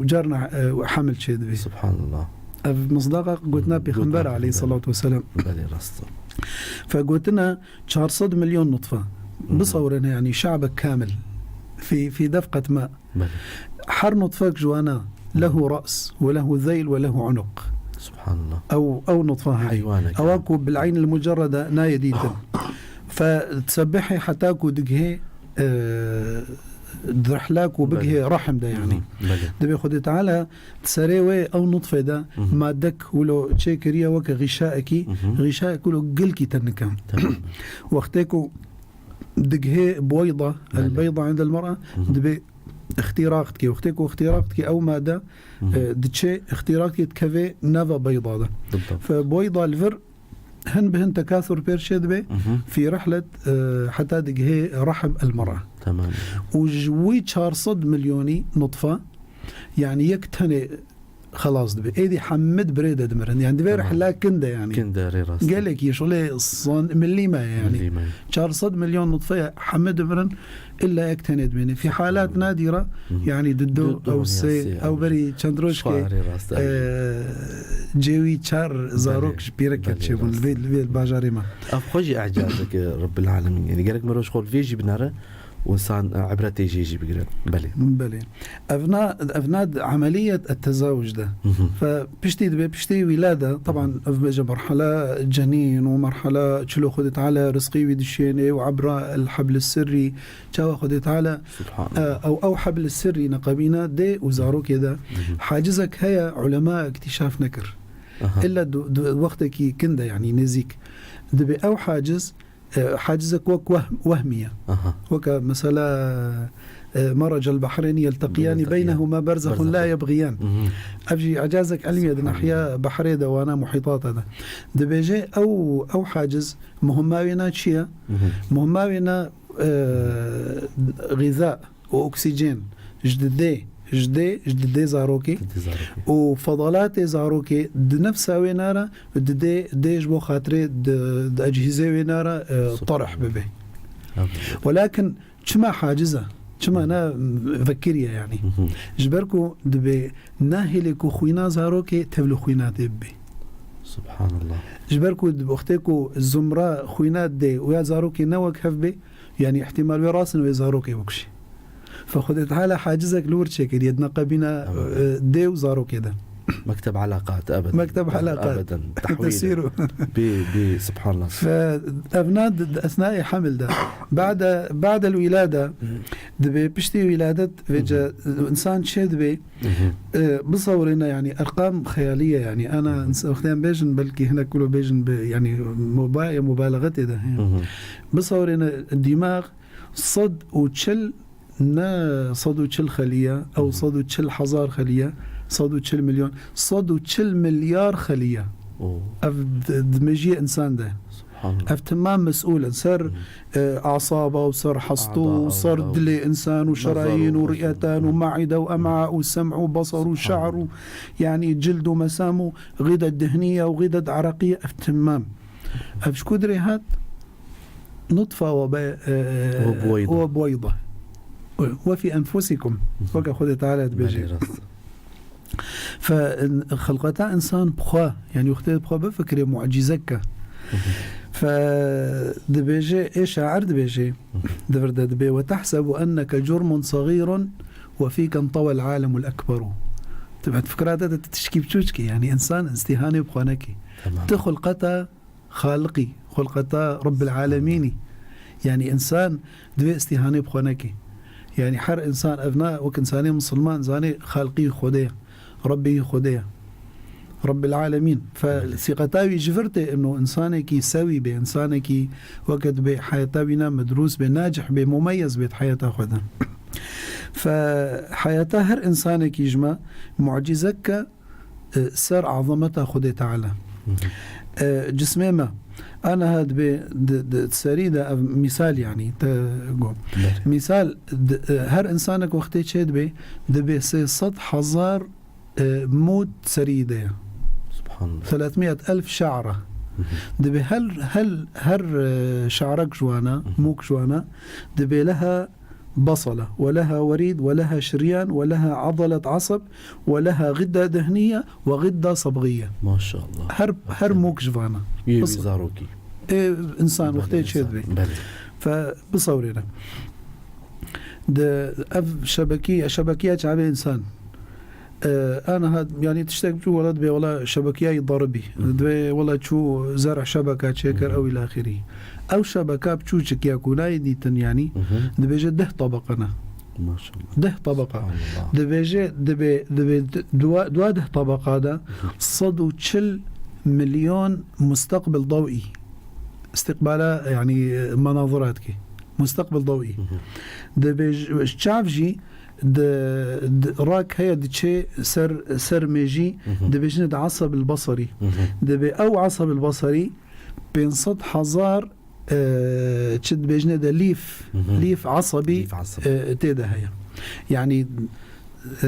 Hı. carna, e, hemil çê dibê. Subhanallah. Ev misdaqa gotina Hı. Pêxember Gotina aleyhissalatu Pêxember. vesselam. Belê, rast e. Fe gotina çar sed milyon nutfa. Hı hı. Bisewrine, yanî şe'bek kamil. Fî, fî defqet ma. Belê. Her nutfek ji wana lehu ra's ve lehu zeyl ve lehu unuq. Subhanallah. Ew, ew nutfa hene. Heywanek Ewa yani. ku bil eyn el mucerrede nayê dîtin. Fe tsebihê heta ku digihê, e, di rihla ku Belê. bigihê rahim de yani. Hı hı. Belê. Dibê Xwedê Teala di serê wê ew nutfê de Hı hı. madek wilo çêkiriye weke xîşaekî, Hı hı. xîşaek wilo gilkî tenike. Tamam. Wextê ku digihê boyda, Belê. el beyda indel mer'a, Hı hı. dibê ixtiraq dike. Wextê ku ixtiraq dike ew made, Hı hı. e, diçe ixtiraq dike dikeve nava beyda de. Bildabt. Fe boyda li vir hin bi hin tekasur pêr çê dibe, Hı hı. fî rihlet, e, heta digihê rahim el mer'a. Tamam. Û ji wî çar sed milyonî nutfa, yani yek tenê xelas dibe. Êdî hemid birê de dimirin. Yani divê Tamam. rihla kin de yani. Kin de rê rast. Gelekî şulê san milî me yani. Milî me. Çar sed milyon nutfeye hemid dimirin, illa yek tenê dimêne. Fî halat nadîra, Hı hı. yani di du, Du, du ew ya sê, sê, ew yani. berî çend rojkê, Xwarê rast, e, cêwî çar zarok Belê. ji pîrek Belê, çêbûn. rast. Li vê, li vê bajarê me. Ev xwe jî ecazek e Rabbil Alemin. Yani gerek me roj xwe li vê jî binere. û insan, e, ibretê jê jî bigire. Belê. Belê. Evna, evna emeliyet et tezawuc de. Hı hı. Fe piştî dibe, piştî wîlade, taban ev bêje merhala cenîn û merhala çilo Xwedê Teala rizqî wî dişênê û ebra el hebl sirrî, çawa Xwedê Teala, Subhanallah. e, ew, ew hebl sirrî neqebîna dê û zarokê de. Hı hı. Hacizek heye, ulema iktîşaf nekir. Aha. Illa du, du, wextekî kin de, yani nêzîk. Dibe ew haciz, e, hacizek wek weh-, wehmî ye. Aha. Weke mesela, e, merec el behreyni yelteqiyani Yelteqiyani. beynehuma berzexun la Berzexun. yebxiyan. Mhm. Ev jî ecazek ilmî ye di Subhanallah. nahiya behrê de, wana muhîtata de. Dibêje ew, ew haciz muhimma wê na çi ye? Mhm. Muhimma wê na, e, xîza û oksîjen ji didê, ji dê, ji didê zarokê. Didê zarokê. Û fedalatê zarokê di nefsa wê nara, didê, dê ji bo xatirê di, di ecihîzê wê nara, e, Subhanallah. tarih bibe. Elbette. Welakin çima haciz e? Çima Hı. ne vekiriye yani? Hı hı. Ji ber ku dibê nahêlê ku xwîna zarokê tevlî xwîna tê bibe. Subhanallah. Ji ber ku di wextê ku zumra xwîna dê û ya zarokê ne wek hev bê, yani ihtimal wê rast in wê zarokê bikuşî. Fe Xwedê Teala hacizek li wir çêkiriye, di neqebîna, Evet. e, dê û zarokê de. Mekteb elaqat, ebeden. Mekteb elaqat. Ebeden. Tahwîl. Tesîr û Bi, bi, subhanallah. Fe evna di, di esnayê hemil de. Ba'de, ba'del wîlade, Dibê piştî wîladet vêce insan çê dibê, e, bisewirêne, yanî erqam xeyalî ye, yanî ana ins-, wextê em bêjin, belkî hinek wilo bêjin bi, yanî muba-, ya mubalaxe tê de heye. Bisewirêne dîmax sed û çil, ne sed û çil xelî ye, ew sed û çil hezar xelî ye, sed û çil milyon, sed û çil milyar xelî ye. Ev di, di mejiyê insan de. Subhanallah. Ev timam mesûl in ser, e, asaba û ser hestû û ser dilê insan û şerayîn û riyetan û maide û em'a û sem û besar û şe'r û, yanî, cild û mesam û xidet dihniye û xidet ereqiye, ev timam. Ev ji ku dirê hat? Nutfa we be, e, we bweyda. We bweyda. We fî enfusikum. Weke Xwedê Teala dibêje. Belê, rast. Fe in-, xilqeta insan bi xwe, yanî wextê bi xwe bifikirê mucîzek e. Fe dibêje, ê şair dibêje, di vir de dibê, "Ve tehsebu enneke curmun sagîrun ve fîke ntewel alemul ekberu." Tu bi fikra te de tu tişkî biçûçkî, yanî insan îstîhanê bi xwe nekî. Tamam. Tu xilqeta Xaliqî, xulqeta Rabbil Alemînî. Yanî însan divê îstîhanê bi xwe neke. Yanî her însan, ev na wek însanê misilman zanê Xaliqî Xwedê ye, Rebbî Xwedê ye. Rabbil Alemîn. Fe sîqeta wî ji vir tê ino însanekî sewî bê, însanekî weke dibê heyeta wî na medrûs bê, nacih bê, mumeyez bê di heyeta xwe de. Fe heyeta her însanekî ji me mucîzek e, e, ser azameta Xwedê Teala. E, cismê me, aniha dibê di, di serî de ev mîsal, yanî te got. Belê. Mîsal, di, e, her însanek wextê çê dibê, dibê sê sed hezar, e, mû di serî de ye. Subhanallah. Thelathmiyet elf şa'ra. Dibê her, her, her, e, şa'rek ji wana, mûk ji wana, dibê leha بصلة، ولها وريد، ولها شريان، ولها عضلة عصب، ولها غدة دهنية، وغدة صبغية. Maşallah. Her, her mûk ji vana. Yê wî zarokî. Ê, însan wextê çê dibê. Belê. Fe, bisewrêne. Di ev şebekî, şebekiya çavê însan. E, aniha, yanî tiştek biçûk wela dibê wela şebekeyayî daribî. Dibê wela çû zerh şebeka çêkir ew îlaxirî. Ew şebeka biçûçik ya ku nayê dîtin, yanî dibêje deh tabeqa ne. Maşallah. Deh tabeqa. Subhanallah. Dibêje, dibê, dibê dua, dua deh tabeqa de sed û çil milyon mustaqbil dawî. Îstiqbala, yanî, menazirat ki. Mustaqbil dawî. Dibêj-, çav jî di, di, rak heye diçê ser, ser mêjî, dibêjine di asab el basarî. Dibê ew asab el basarî pênc sed hezar, e, çi dibêjine de lîf, lîf asabî, e, tê de heye. Yanî, e,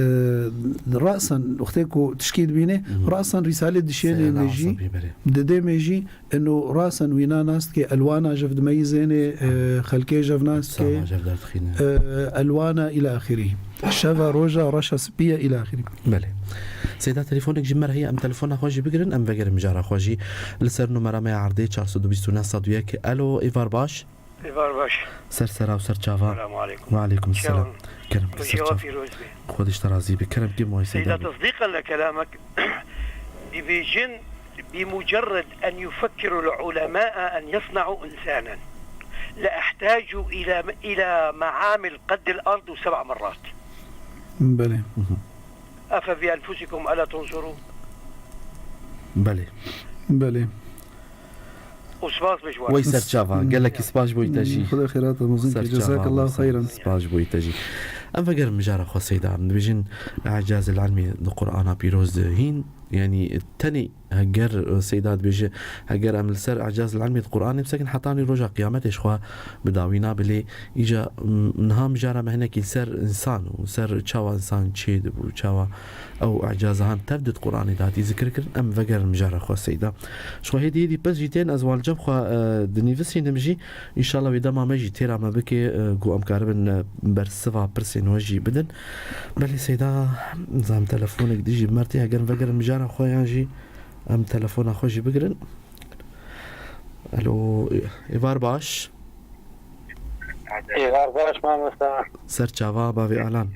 rasen, wextê ku tişkî dibîne, rasen rîsalê dişênê mêjî, didê mêjî, Ino rasen wîna nas dike, elwana jev dimeyizêne, e, xelkê jev nas dike, e, elwana îla axirî. Şeva roja reşa spiye îla axirî. Belê. Seyda, telefonek ji me re heye, em telefona xwe jî bigirin, em vegerin mijara xwe jî. Li ser numera me ya erdê çar sed û bîst û neh sed û yek. Alo, êvar baş. Êvar baş. Ser sera û ser çava. Selamu aleykum. Ve aleykum selam. Kerem ki ser çava. Xwedîş te razî bi. Kerem ki moy Seyda. Seyda, tasdîqan li kelamek, dibêjin, بمجرد أن يفكر العلماء أن يصنعوا إنسانا لاحتاجوا إلى، إلى معامل قد الأرض سبع مرات. Belê. أفبأنفسكم ألا تنصرون؟ Belê. Belê. û spas bi ji wan. Wey ser çava. Gelekî spas ji bo te jî. Xwedê xêrata mezin ki. Ser çava. Cezakallahu xeyran. Spas ji bo te jî. Em vegerin mijara xwe Seyda. Em dibêjin, îcazil ilmî di Qur'ana pîroz de hîn, yanî tenê heger, e, Seyda dibêje, heger em li ser îcazil ilmî di Qur'anê bisekin, heta nî roja qiyametê ji xwe bi dawî nabe lê, îca, m-, niha mijara me hinekî li ser însan û ser çawa însan çê dibû, çawa ew îcaza han tev di Qur'anê de hatî zikir kirin, em vegerin mijara xwe Seyda. Ji xwe hêdî hêdî pirs jî tên, ez wan cem xwe, e, dinivîsînim jî, înşallah wê dema me jî têra me bike, e, ku em karibin, e, bersiva pirsên we jî bidin. Belê Seyda, zam telefonek dî jî mertê, heger em vegerin mijara xwe yan jî em telefona xwe jî bigirin. Alo, êvar baş. Êvar baş mamosta. Ser çava bavê Alan.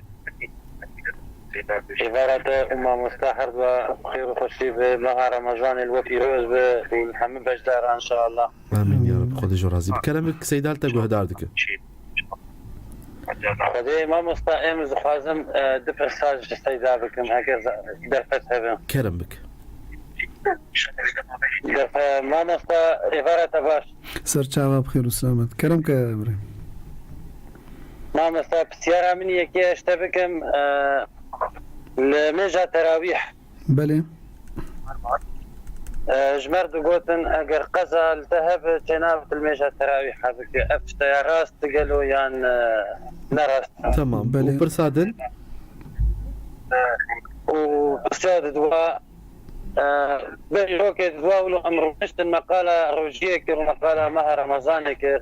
Êvara te û mamosta her ba xêr û xweşî be, meha Remezanê li we pîroz be û li hemî beşdaran inşallah. Amîn ya Rabbi, Xwedê ji we razî be. Kerem, Seyda li te guhdar dike. Xwedê mamosta, em dixwazim, e, du pirsa ji Seyda bikim, heger za-, derfet hebe. Kerem bike. Derfe-, mamosta, êvara te baş. Ser çava bi xêr û selamet. Kerem ke, birê. Mamosta, pisyara min yekê ez te bikim, e, li mêja terawîh. Belê. E, ji me re digotin, eger qeza li te hebe, çênabe tu li mêja terawîha bike. Ev tişteya rast e gelo yan, e, ne rast e? Tamam. Belê. Û pirsa din? Û pirsa di dua, e, berî rokê di dua wilo em rûniştin meqala rojiyê kir û meqala meha Remezanê kir.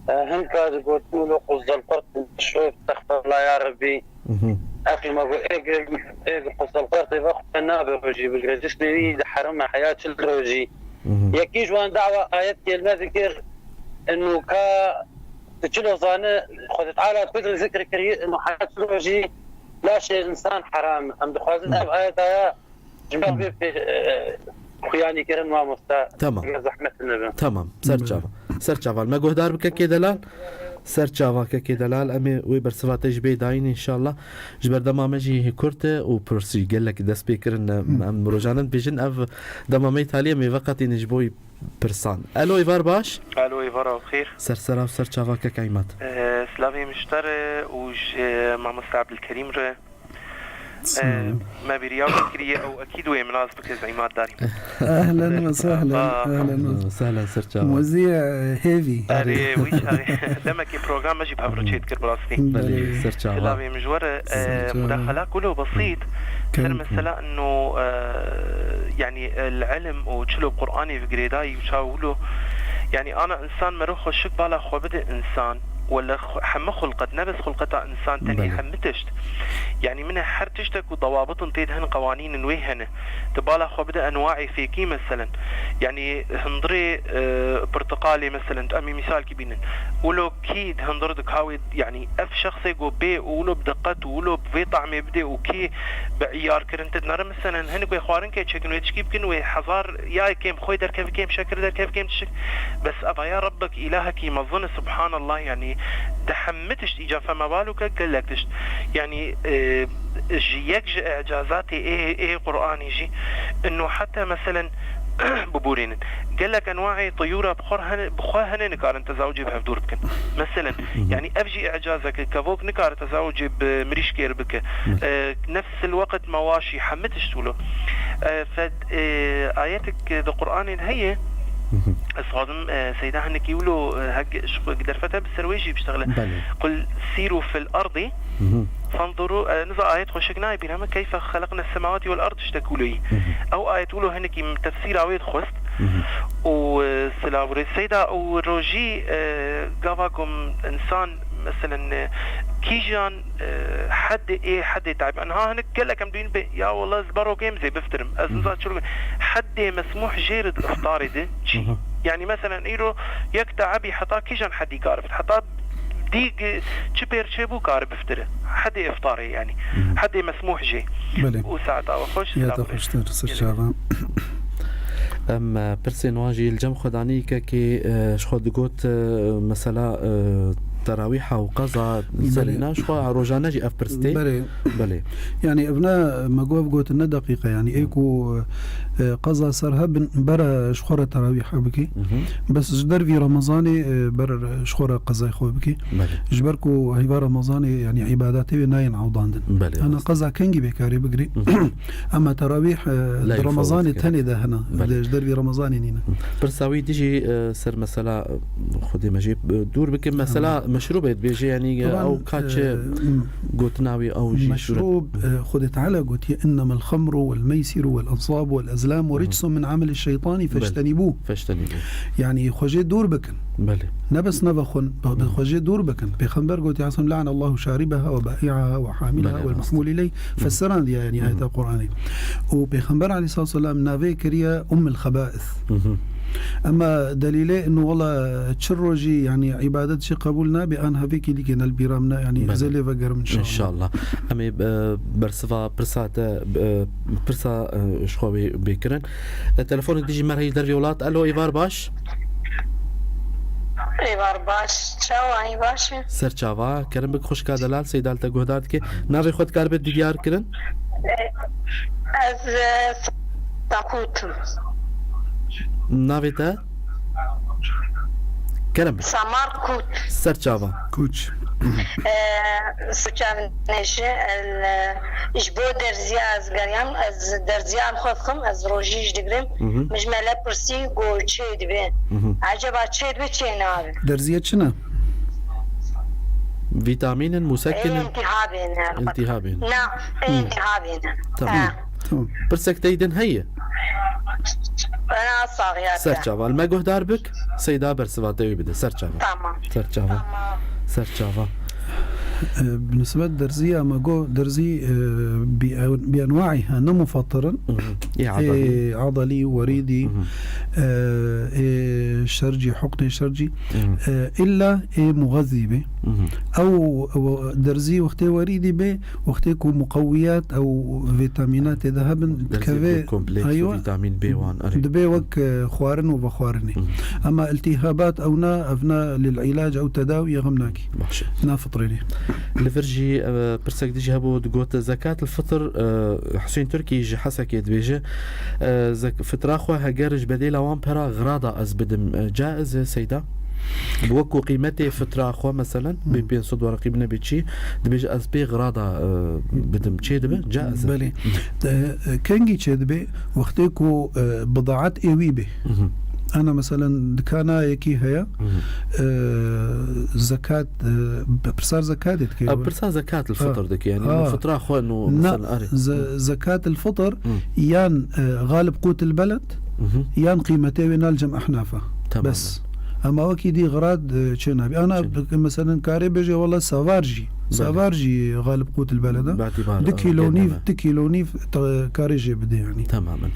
E, hinka digot, "Qulu quzzel qurt, şo estexfirullah ya Rebî." Mhm. Axî me got, "Ê, ê, ê, quzzel qurt ê ve xwe nabe rojî bigire. Cismê wî di herim e, heya çil rojî." Mhm. Yekî ji wan dawa ayet kelme dikir, inu ka tu çilo zane, Xwedê Teala tu zikr kiriye, inu heya çil rojî laşê insan heram. Em dixwazin Mhm. ev ayeta ya Ji ber vê pê-, e, xuyanî kirin mamosta, Tamam. eger zehmet nebe. Tamam. Ser Bile. çava. Ser çava. Me guhdar bike kê delal. Ser çava ke kê delal. Em ê wê bersiva te ji bê dayîn înşallah. Ji ber dema me jî kurt e û pirsî gelek dest pê kirin. Em, em rojane dibêjin ev dema me Îtaliyê em ê veqetînin ji bo pirsan. Elo, êvar baş. Elo, êvara xêr. Ser sera û ser çava kek Îmad. E, silavê min ji te re û ji mamosta Ebdilkerîm re. Sağ ol. Ee, me bîriya wî kiriye, ew ekîd wê min nas bike, Îmad Darî. Ehlen ve sehlen, Aa. ehlen ve Sehlen, ser çava. Muzî, e, hêvî. Erê, wî çaxê. Demekî program me jî bi hev re çêdikir, bi rastî. Belê, Belê. ser çava. Silavê min ji we re, Ser e, çava. mudaxala kulo besît. Ser Kevin. mesela ino, e, yani, el ilm û çilo Qur'anê bi girêdayî û çawa wilo. Yani, ana insan mero xweşik bala xwe bide insan. Wele xwe-, heme xulqet, ne bes xulqeta insan tenê Belê. heme tişt. Yani min e her tiştek û dawabitin tê de hene, qewanînin wê hene. Di bala xwe bide enwaê fêkî meselen. Yani hundirê, e, pirtiqalê meselen, tu em ê mîsalkî bînin. Wilo kî di hundir dika wê, yani ev şexsê ku bê û wilo bi diqet û wilo bi vê tahmê bidê û kî bi îyarkirin te dinere meselen hinek wê xwarinkê çekin wê tişkî bikin wê hezar ya kêm xwê derkeve kêm şekir derkeve kêm tişik. Bes eva ya Rebbek îlahekî mezin e, subhanallah, yani di hemî tişt îca fema balûke gelek tişt. Yani, e, ji yek ji îcazatê ê, ê Qur'anî jî, ino heta meselen, bibûrînin. Gelek enwaê tiyûra bi xwe hene, bi xwe hene nikarin tezawucê bi hev dûr bikin. Meselen, Hı hı. yani ev jî îcazeke kevok nikare tezawucê bi mirîşkê re bike. Hı. E, nefs il weqt mewaşî hemî tişt wilo. E, fed, e, ayetek di Qur'anê de heye. Hı hı. Ez dixwazim, e, Seyda hinekî wilo, e, hek ji xwe derfete bi ser wê jî biştexile. Belê. Qul sîrû fil erdî Hı hı. fanzurû, e, niza ayet xweşik nayê bîra me, keyfe xeleqne semawatî wel erd tiştek wilo yî. Hı hı. Ew ayet wilo hinekî min tefsîra wê dixwest. Hı hı. Û, e, silav rê Seyda û rojî, e, gava ku insan, meselen, e, kîjan, e, hedê ê, hedê taybî. Enha hinek gelek em duyîn bê, ya wela ez berok êm zê biftirim. Ez Hı hı. niza çi bû. Hedê mesmûh jê re di iftarê de çi? Hı hı. Yani, meselen, îro yek taybî heta kîjan hedî kar bit? Heta dîg çi pêr çêbû kar biftire. Hedê iftarê, yani. Hı hı. Hedê mesmûh jê. Belê. Û saeta we xweş, Ya silav te rê. xweştir, ser Gelek. çava. Em, e, pirsên wan jî li cem xwe danî, kekê, e, ji xwe digot, e, mesela, e, terawîha û qeza Belê. serîna ji xwe rojane jî ev pirs tê. Belê. Belê. Yani ev ne, me got, ev gotin ne deqîqe, yani ê ku, e, qeza ser hebin, bere ji xwe re terawîha bikî. Hı hı. Bes ji dervî Remezanê, e, bere ji xwe re qezay xwe bikî. Belê. Ji ber ku heyva Remezanê, yani îbadetê wê nayên awdandin. Belê, Hena rast. qeza kengî bê karê bigirî. Hı hı. Ama terawîh, e, Leyl di Remezanê fawaz tenê de hene. Belê. Di, ji dervî Remezanê nîne. Pirsa wî dijî, e, ser mesela, e, Xwedê me jê, e, dûr bikin. Mesela Amin. meşrûbê dibêje, yani, e, Taban, ew ka çi e, m-, gotina wî ew jî meşrûb, e, Xwedê Teala gotiye, "Innemel xemru wel meysiru wel ensabu wel ezlam ve Hı hı. ricsun min ameli şeytani Belê. feştenîbû." Feştenîbû. Yani, xwe jê dûr bikin. Belê. Ne bes neve xwin, be, be Hı. xwe jê dûr bikin. Pêxember gotiye, "Le'anallahu şaribeha ve bai'aha ve hamileha Belê, rast. Hı hı. Fesiran diye, yani, Hı hı. ayeta Qur'anê. Û Pêxember aleyhissalatu vesselam navê kiriye Ummul Xebais. Hı hı. Ema delîlê inu wela çi rojî, yani, îbadet jî qebûl nabe, an hevêkî dîkê ne li bîra min e, yani, Belê. ez ê lê vegerim inşallah. İnşallah. Em ê, e, bersiva pirsa te, e, pirsa, e, ji xwe wê bê kirin. E, telefonê dijî me re heye dervê welat. Alo, êvar baş. Êvar baş, çawa yî baş e? Ser çava, kerem bik xwişka delal, Seyda li te guhdar dike. Navê xwe dikaribe diyar kirin? Ez, e, Sakût im. Navê te? Kerem bik. Samar Kût. Ser çava. Kûç. E, Suçavnêje, el, e, ji bo derziya ez geriyam, ez derziya li xwe dixim, ez rojî jî digirim. Mhm. Min ji me le pirsî, got çê dibe. Mhm. Eceba çê dibe, çê nabe? Derziye çi ne? Vîtamîn in, musekin in? Ê, iltihabê ne. İltihabê ne. Na, ê, iltihabê ne. Tamam. Ha. Tamam. Pirsek te yî din heye? Bana saxiyat. Ser çava. Li me guhdar bik, Seyda bersiva te wî bide. Ser çava. Tamam. Ser çava. Tamam. Ser çava. E, bi nisbet derziya me got, derzî, e, bi, bi enwaî ha, ne mufattir in. Mhm. Ê adalî. Ê adalî, werîdî, Mhm. e, ê şercî, huqnê şercî. Mhm. E, îlla ê muxezî be. Mhm. Ew, ew derzî wextê werîdî be, wextê ku muqewiyat ew vîtamîna tê de hebin, Derzî dikeve, ku kompleks û aywa, vîtamîn B wan, erê. Dibe wek, e, xwarin û vexwarinê. Mhm. Ema iltîhabat ew na, ev na lil îlac ew tedawî, xem nakî. Baş e. Nafitrênê. Li vir jî, e, pirsek dijî hebû, digot, zekat el fitr, e, Husên Turkî ji Hesekê dibêje, e, zek-, fitra xwe heger ji bedêla wan pera xirada ez bidim, e, caiz e, Seyda? Bi wek ku qîmetê fitra xwe, meselen, bê Hmm. pênc sed were qîmine bê çi, dibêje ez pê xirada, e, bidim. Çê dibe? Caiz e. Belê. E, kengî çê dibe? Wextê ku, e, bidaet ê wî bê. Mhm. Ana, meselen, dikana yekî heye, Mhm. e, zekat, e, pirsar zekatê dike. Ew pirsa zekat el fitr Ha. dike, yani Ha. fitra xwe no, Na, meselen, erê. ze-, zekat el fitr Mhm. yan, e, galib qut el beled, Mhm. yan qîmetê wê nal cem ehnafa. Tamam. Bes. Ema wekî dî xirad, e, çê nabî. Ana, Çê nabî. bi-, meselen, karê bêje, wela savar jî. Belê. Savar jî galib qut el beled e. Bi îtibar, Du e, kîlo nîv, geneme. du kîlo nîv te-, karê jê bide, yani. Tamamen.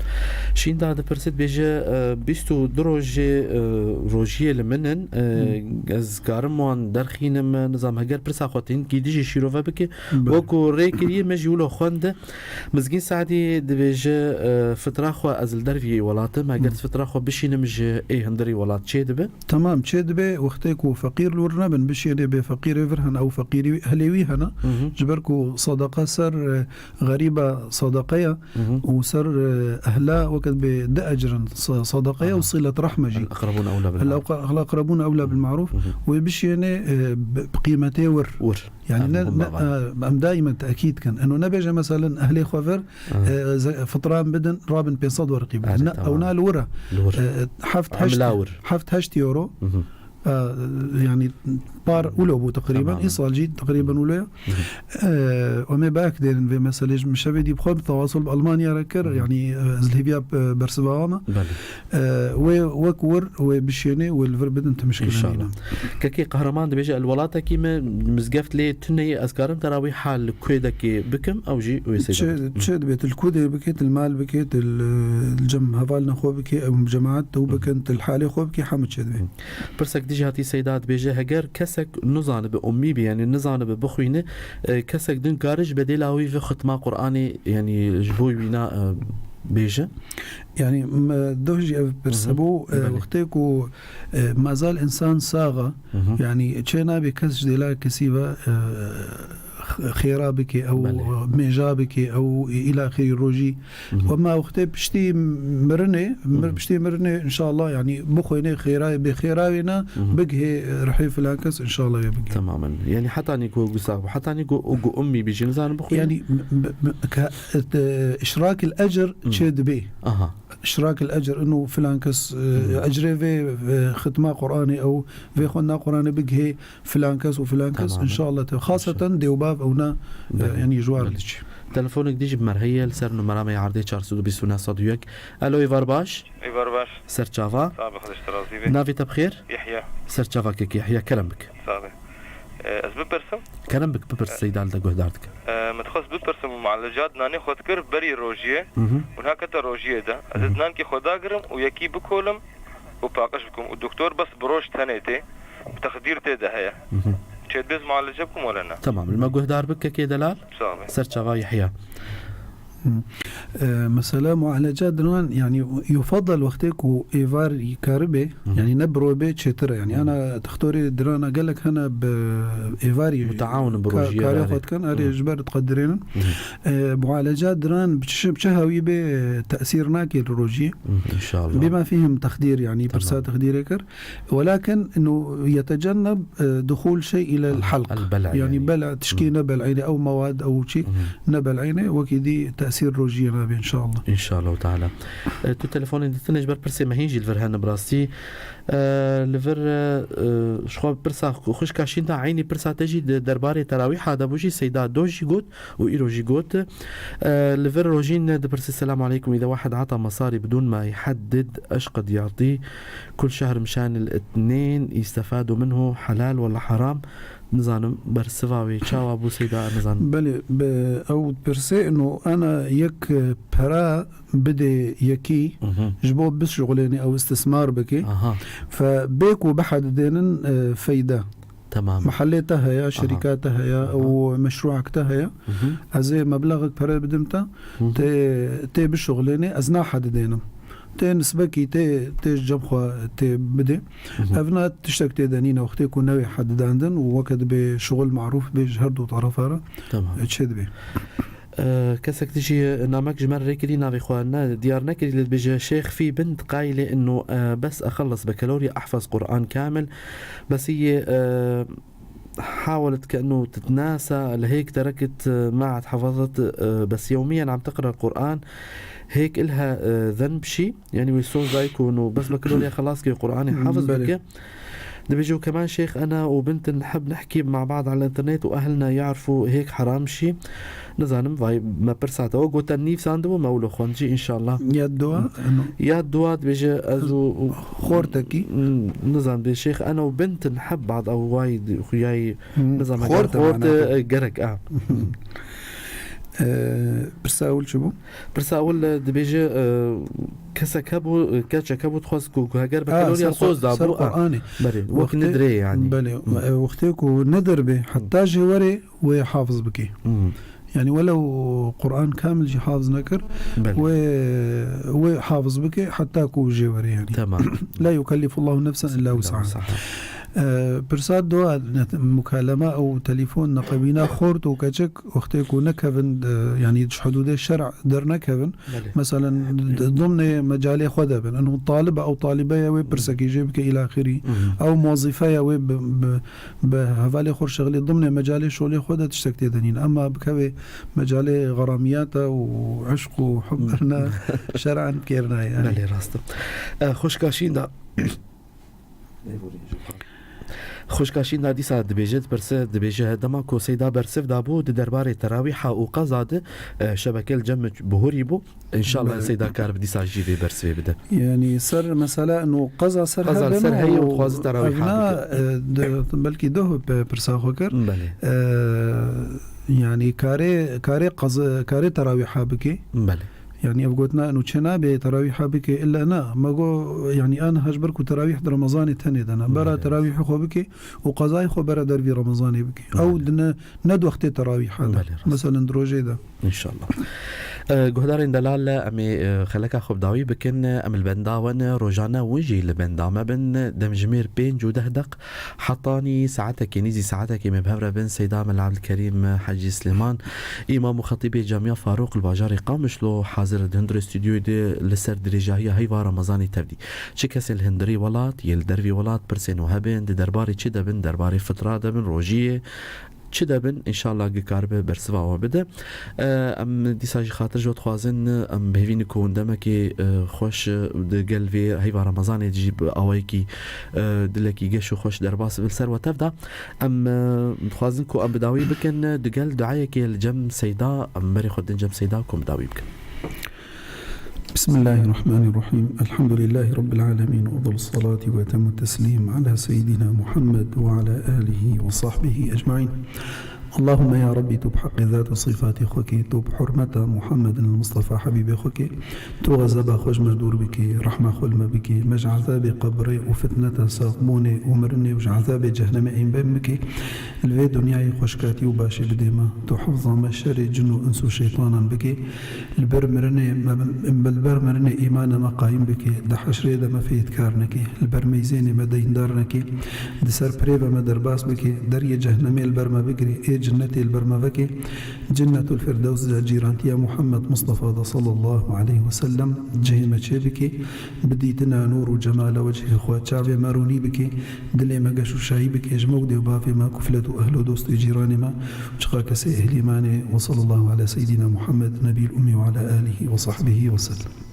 Şînda dipirsit, bêje, e, bîst û du rojê, e, rojiyê li min in. E, Hmm. ez karim wan derxînim, nizam heger pirsa xwe tînkî dijî şîrove bike. Belê. Wekû rê kiriye me jî wilo xwend. Mizgîn Sadî dibêje, e, fitra xwe ez li derviyê welatim, eger Hmm. fitra xwe bişînim ji ê hundirî welat çê dibe? Tamam, çê dibe, wextê ku feqîr li wir nebin, bişêne bê feqîrê vir hene, ew feqîrî ehlê wî hene. Hı hı. Ji ber ku sadaqa ser, e, xerîba sadaqa ye Hı hı. û ser, e, ehla wekî bê di ecr in sa-, sadaqa ye û Aha. Silet rehme jî. El-aqrabûn ewlâ bil El-ma'rûf. aqra-, el-aqrabûn ewlâ bil ma'rûf. Hı hı. Wê bişêne, e, bi, bi qîmetê wir. Wir. Yani Ev ne, muhim ne, ava. e, em daîmen tekîd kin. Eno nebêje, meselen, ehlê xwe vir, Aha. e, ze-, fitran bidin, rabin pênc sed werqî bidin. Evet, Ne, tamam. ew na li wir e. Li wir. E, heft, heşt, Emla wir. heft, heşt euro. Hı hı. E, yani par wilo bû teqrîben. Tamam. Îsal jî teqrîben wilo ye. Hı hı. E, em ê bak dêrin vê meselê, ji min şevê dî bi xwe bi tewasul bi Almanya re kir. Hı hı. Yani, e, ez li hêviya, e, bersiva wan me. Belê. E, wê wek wir, wê bişênê, wê li vir bidin, tu mişkile nîne. İnşallah. Kekê Qehreman dibêje, el welatekî me mizgeft lê tune ye, ez karim te ra wî hal li kuêdekê bikim, ew jî wê seyda Çi, bikim. çi dibê, tu li ku dê bikê, tu li mal bikê, tu li, li cem hevalina xwe bikê, ew cemaat tu Hı. bikin, tu li halê xwe bikê, hemû çi dibê. Hı. Pirsek dijî hatî seyda dibêje, heger kesek nizanibe, ummî bî, yani nizanibe bixwîne, e, kesek din kare ji bedêla wî ve xitma Qur'anê, yani ji bo wîna, e, bêje? Yani, me doh jî ev pirs Hı hı. hebû, e, Belê. wextê ku, e, mazal insan sax e, Hı hı. yani çê nabê kes ji dêla kesî ve, e, x-, xêra bike, ew Belê. mêja bike, ew îla xêrî rojî. Hı hı. Wema wextê piştî mirinê, mir-, Hı hı. piştî mirinê, inşallah, yani bixwîne xêra, bê xêra wê ne, Hı hı. bigihê rihê filan kes, inşallah wê bigihê. Tamamen. Yani hetanî ku gu sax bû, hetanî ku, ku ummî bî jî nizane bixwîne? Yani, m-, m-, m-, ka-, e, işrak el ecr Hı. çê dibê. Aha. Işrak el ecr, inu filan kes, e, Hı. ecrê vê, vê xitma Qur'anê ew, vê xwendina Qur'anê bigihê filan kes û filan kes, Tamamen. inşallah te-, xaseten Inşallah. dêwbav ew ne, e, Belê. yani ji war Belê. diçe. Telefonek dî jî bi me re heye li ser numera me ya erdê çar sed û bîst û neh sed û yek. Alo, êvar baş. Êvar baş. Ser çava. Sağ ol, Xwedê ji te razî be. Navê te bi xêr? Yehya. Ser çava kek Yehya, kerem bik. Sağ ol. E, ez bipirsim? Kerem bik, bipirs, E, seyda li te guhdar dike. E, min dixwest bipirsim û mualecat nanê xwe dikir berî rojiyê Hı hı. û niha kete rojiyê de. Ez Hı hı. ê nankê xwe dagirim û yekî bikolim û paqij bikim û doktor bes bi roj tenê tê, bi texdîr tê de heye. Hı hı. Çê dibê ez mualece bikim wele ne? Tamam, li me guhdar bik kekê delal. Sağ ol. Ser çava Yehya. Hı. E, mesela mualeca diran, yani yufadal wextê ku êvar karibe, Hı hı. yani ne bi ro bê çêtir e. Yani Hı hı. ana doktorê dirana gelek hene bi êvarî Mutaawin bi ka-, rojiyê karê re. xwe dikin, erê Hı hı. ji ber diqedirênin. Hı hı. E, mualeca diran bi çi, bi çi hewî bê tesîr nake li rojiyê. Hı hı, inşallah. Bima fîhim texdîr, yani Tamam. pirsa texdîrê kir. Welakin inu yetecenneb, e, duxul şey ile Al-, helq. al-bel'a Yani yani. bel'a tişkî Hı. ne bel'îne ew mewad ew çi Hı. hı. ne bel'îne, wekî dî tesîr rojiyê nabe inşallah. İnşallah Teala. E, tu telefonên ditinê ji ber pirsê me hîn jî li vir hene bi rastî. E, li vir, e, e, ji xwe pirsa xu-, xwişka Şînda eynî pirsa te jî di derbarê terawîha de bû jî Seyda Doş jî got û îro jî got. E, li vir Rojîn dipirse, Selamu aleykum, îde wahed ata masarî bidûn ma yheddid eşqid yatî kul şehr mişan il itnên yistefadu minhu helal wala haram? Nizanim bersiva wê çawa bû Seyda, nizanim. Belê, be, ew dipirsê, ino ana yek, e, pera bidê yekî Mhm. ji bo bişuxulênê ew istismar bike. Aha. Fe bê ku bihe didênin, e, feyda. Tamam. Mehellê te heye, Aha. şerîka te heye Aha. û meşrûek te heye. Mhm. Ez ê meblexek pere bidim te, Mhm. tê, tê bişuxulênê, ez nahe didênim. Tê nisbekî tê, tê ji cem xwe tê bidê. Mhm. Ev ne tiştek tê de nîne wextê ku newê hedidandin û weke dibê şuxul marûf bê ji her du terefa re Tamam. çê dibê. E, kesek dijî namek ji me re rêkirî, navê xwe ne diyar nekirî, lê dibêje, Şêx fî bin diqayî lê inu, e, bes exellis bekelorya ehfez Qur'an kamil, bes yê, e, حاولت كأنه تتناسى لهيك تركت معهد حفظت، آه، بس يوميًا عم تقرأ القرآن، هيك إلها، آه، ذنب شي؟ يعني وي سوز دايكو إنه بس بكالوريا خلاص كي قرآني حافظ بلي. بك. دبيجو كمان شيخ، أنا وبنت نحب نحكي مع بعض على الإنترنت وأهلنا يعرفوا، هيك حرام شي؟ Nizanim, vay me pirsa te we gote nivîsandibû, me wilo xwend jî, înşallah. Ya dua, eno. Ya dua dibêje, ez û, û Xortekî. N-, nizam dê şêx, ena û bint niheb bad ew way di-, xuyayî, Hmm. nizam eger Xorte xorte, mana. e, gerek a. Ee, pirsa ewil çi bû? Pirsa ewil, e, dibêje, e, kesek hebû, e, keçek hebû, dixwest ku, ku heger Ah, bekelorya ser soz Qur-, ser dabû, ah. Qur'anê. Belê, wek Wextê, nidrê yani. belê, Hmm. e, wextê ku nedir bê, heta jê werê wê hafiz bikê. Hmm. Yani welew Qur'an kamil jî hafiz nekir, Belê. wê, wê hafiz bikê, heta ku jê werê yani. Tamam. La yukellifullahu nefsen illa Illa wus'aha. wus'aha. E, pirsa dua, net-, mukaleme ew telefon neqebîna xort û keçik wextê ku nekevin, e, yani ji hududê şer'a dernekevin, Belê. Meselen, d-, dimnê mecalê xwe de bin. Eno talib e, ew talibe ye, wê pirsekî jê bike îlaxirî. Mhm. Ew muwezîfe ye, wê bi, bi, bi hevalê xwe şixilê dimnê mecalê şolê xwe de tiştek tê de nîne. Ema bikevê mecalê xeramiyata û eşq û hub Mhm. birine şer'an kêr nayê, yani. Belê, rast e. E, xwişka Şînda. Xwişka Şînda dîsa dibêje, dipirse, dibêje, dema ku Seyda bersiv dabû di derbarê terawîha û qeza de, e, şebeke li cem min bihurî bû. Înşallah Belê. Seyda karibe dîsa jî vê bersivê bide. Yani ser mesela no qeza ser Qeza hebe ser no heye û dixwaze terawîha evna, bike. e, de, belkî doh pe-, pirsa xwe kir. Belê. E, yani karê, karê qeza, karê terawîha bike. Belê. Yani ev gotina eno çê nabe terawîha bike, illa na. Me go, yani an hej ber ku terawîh di Remezanê tenê de ne. Bera Belê. Terawîhê xwe bike û qezayê xwe bera dervî Remezanê bike. Ew Belê. di ne, ne di wextê terawîha de. Belê, rast. Meselen di rojê de. Înşallah. E, guhdarên delal, em ê, e, xeleka xwe bi dawî bikin. Em li benda we ne, rojane win jî li benda me bin. Demjimêr pênc û deh deq. Hetanî saetekê, nîzî saetekê me bi hev re bin Seyda Mela Ebdilkerîm Hecî Silêman, Îmam û Xetîbê Camiya Farûq li bajarê Qamişlo hazir e di hundirê stûdyoyê de li ser dirêjahiya heyva Remezanê tevdî. Çi kesên li hundirê welat, yên li dervê welat pirsên û hebin, di derbarê çi de bin, derbarê fitra de bin, rojiyê çi de bin, înşallah gi karibe bersiva we bide. E, em dîsa jî xatir ji we dixwazin, em bi hêvî ne ku hûn demekê, e, xweş, e, di gel vê heyva Remezanê de jî bi awayekî, e, dilekî geş û xweş derbas bi li ser we tev da. Em, e, dixwazin ku em bi dawî bikin, e, di gel duayekê li cem Seyda, em berê xwe din cem Seyda ku em bi dawî bikin. بسم الله الرحمن الرحيم. الحمد لله رب العالمين، وأفضل الصلاة وأتم التسليم على سيدنا محمد وعلى آله وصحبه أجمعين. اللهم ya Rabbî, tu bi heqê zat û sîfatê xwe kê, tu bi hurmeta Muhammedin el-Mustafa Habîbê xwe kê, tu xezeba xwe ji me dûr bikî, rehma xwe li me bikî, me ji ezabê qebrê û fitneta saxbûnê û mirinê û ji ezabê cehnemê ên ben bikî, li vê dinyayê xweşkatî û başî bidê me, tu hifza me şerê cin û ins û şeytanan bikî, li ber mirinê me, li ber mirinê îmana me qayîm bikî, di heşrê de me fêtkar nekî, li ber meyzênê me deyndar nekî, di ser pirê ve me derbas bikî, deriyê cehnemê li ber me bigirî, ê cinnetê li ber me vekî, Cinnetul Firdews de cîrantiya Muhammed Mustafa de sallallahu aleyhi ve sellem cihê me çê bikî, bi dîtina nûr û cemala wecihê xwe çavê me rûnî bikî, dilê me geş û şahî bikî, ji me û dê û bavê me, kuflet û ehlo dost û cîranê me, çiqa kesê ehlî manê. Ve sallallahu ala seyyidina Muhammed nebiyil ummi ve ala alihi ve sahbihi ve sellem.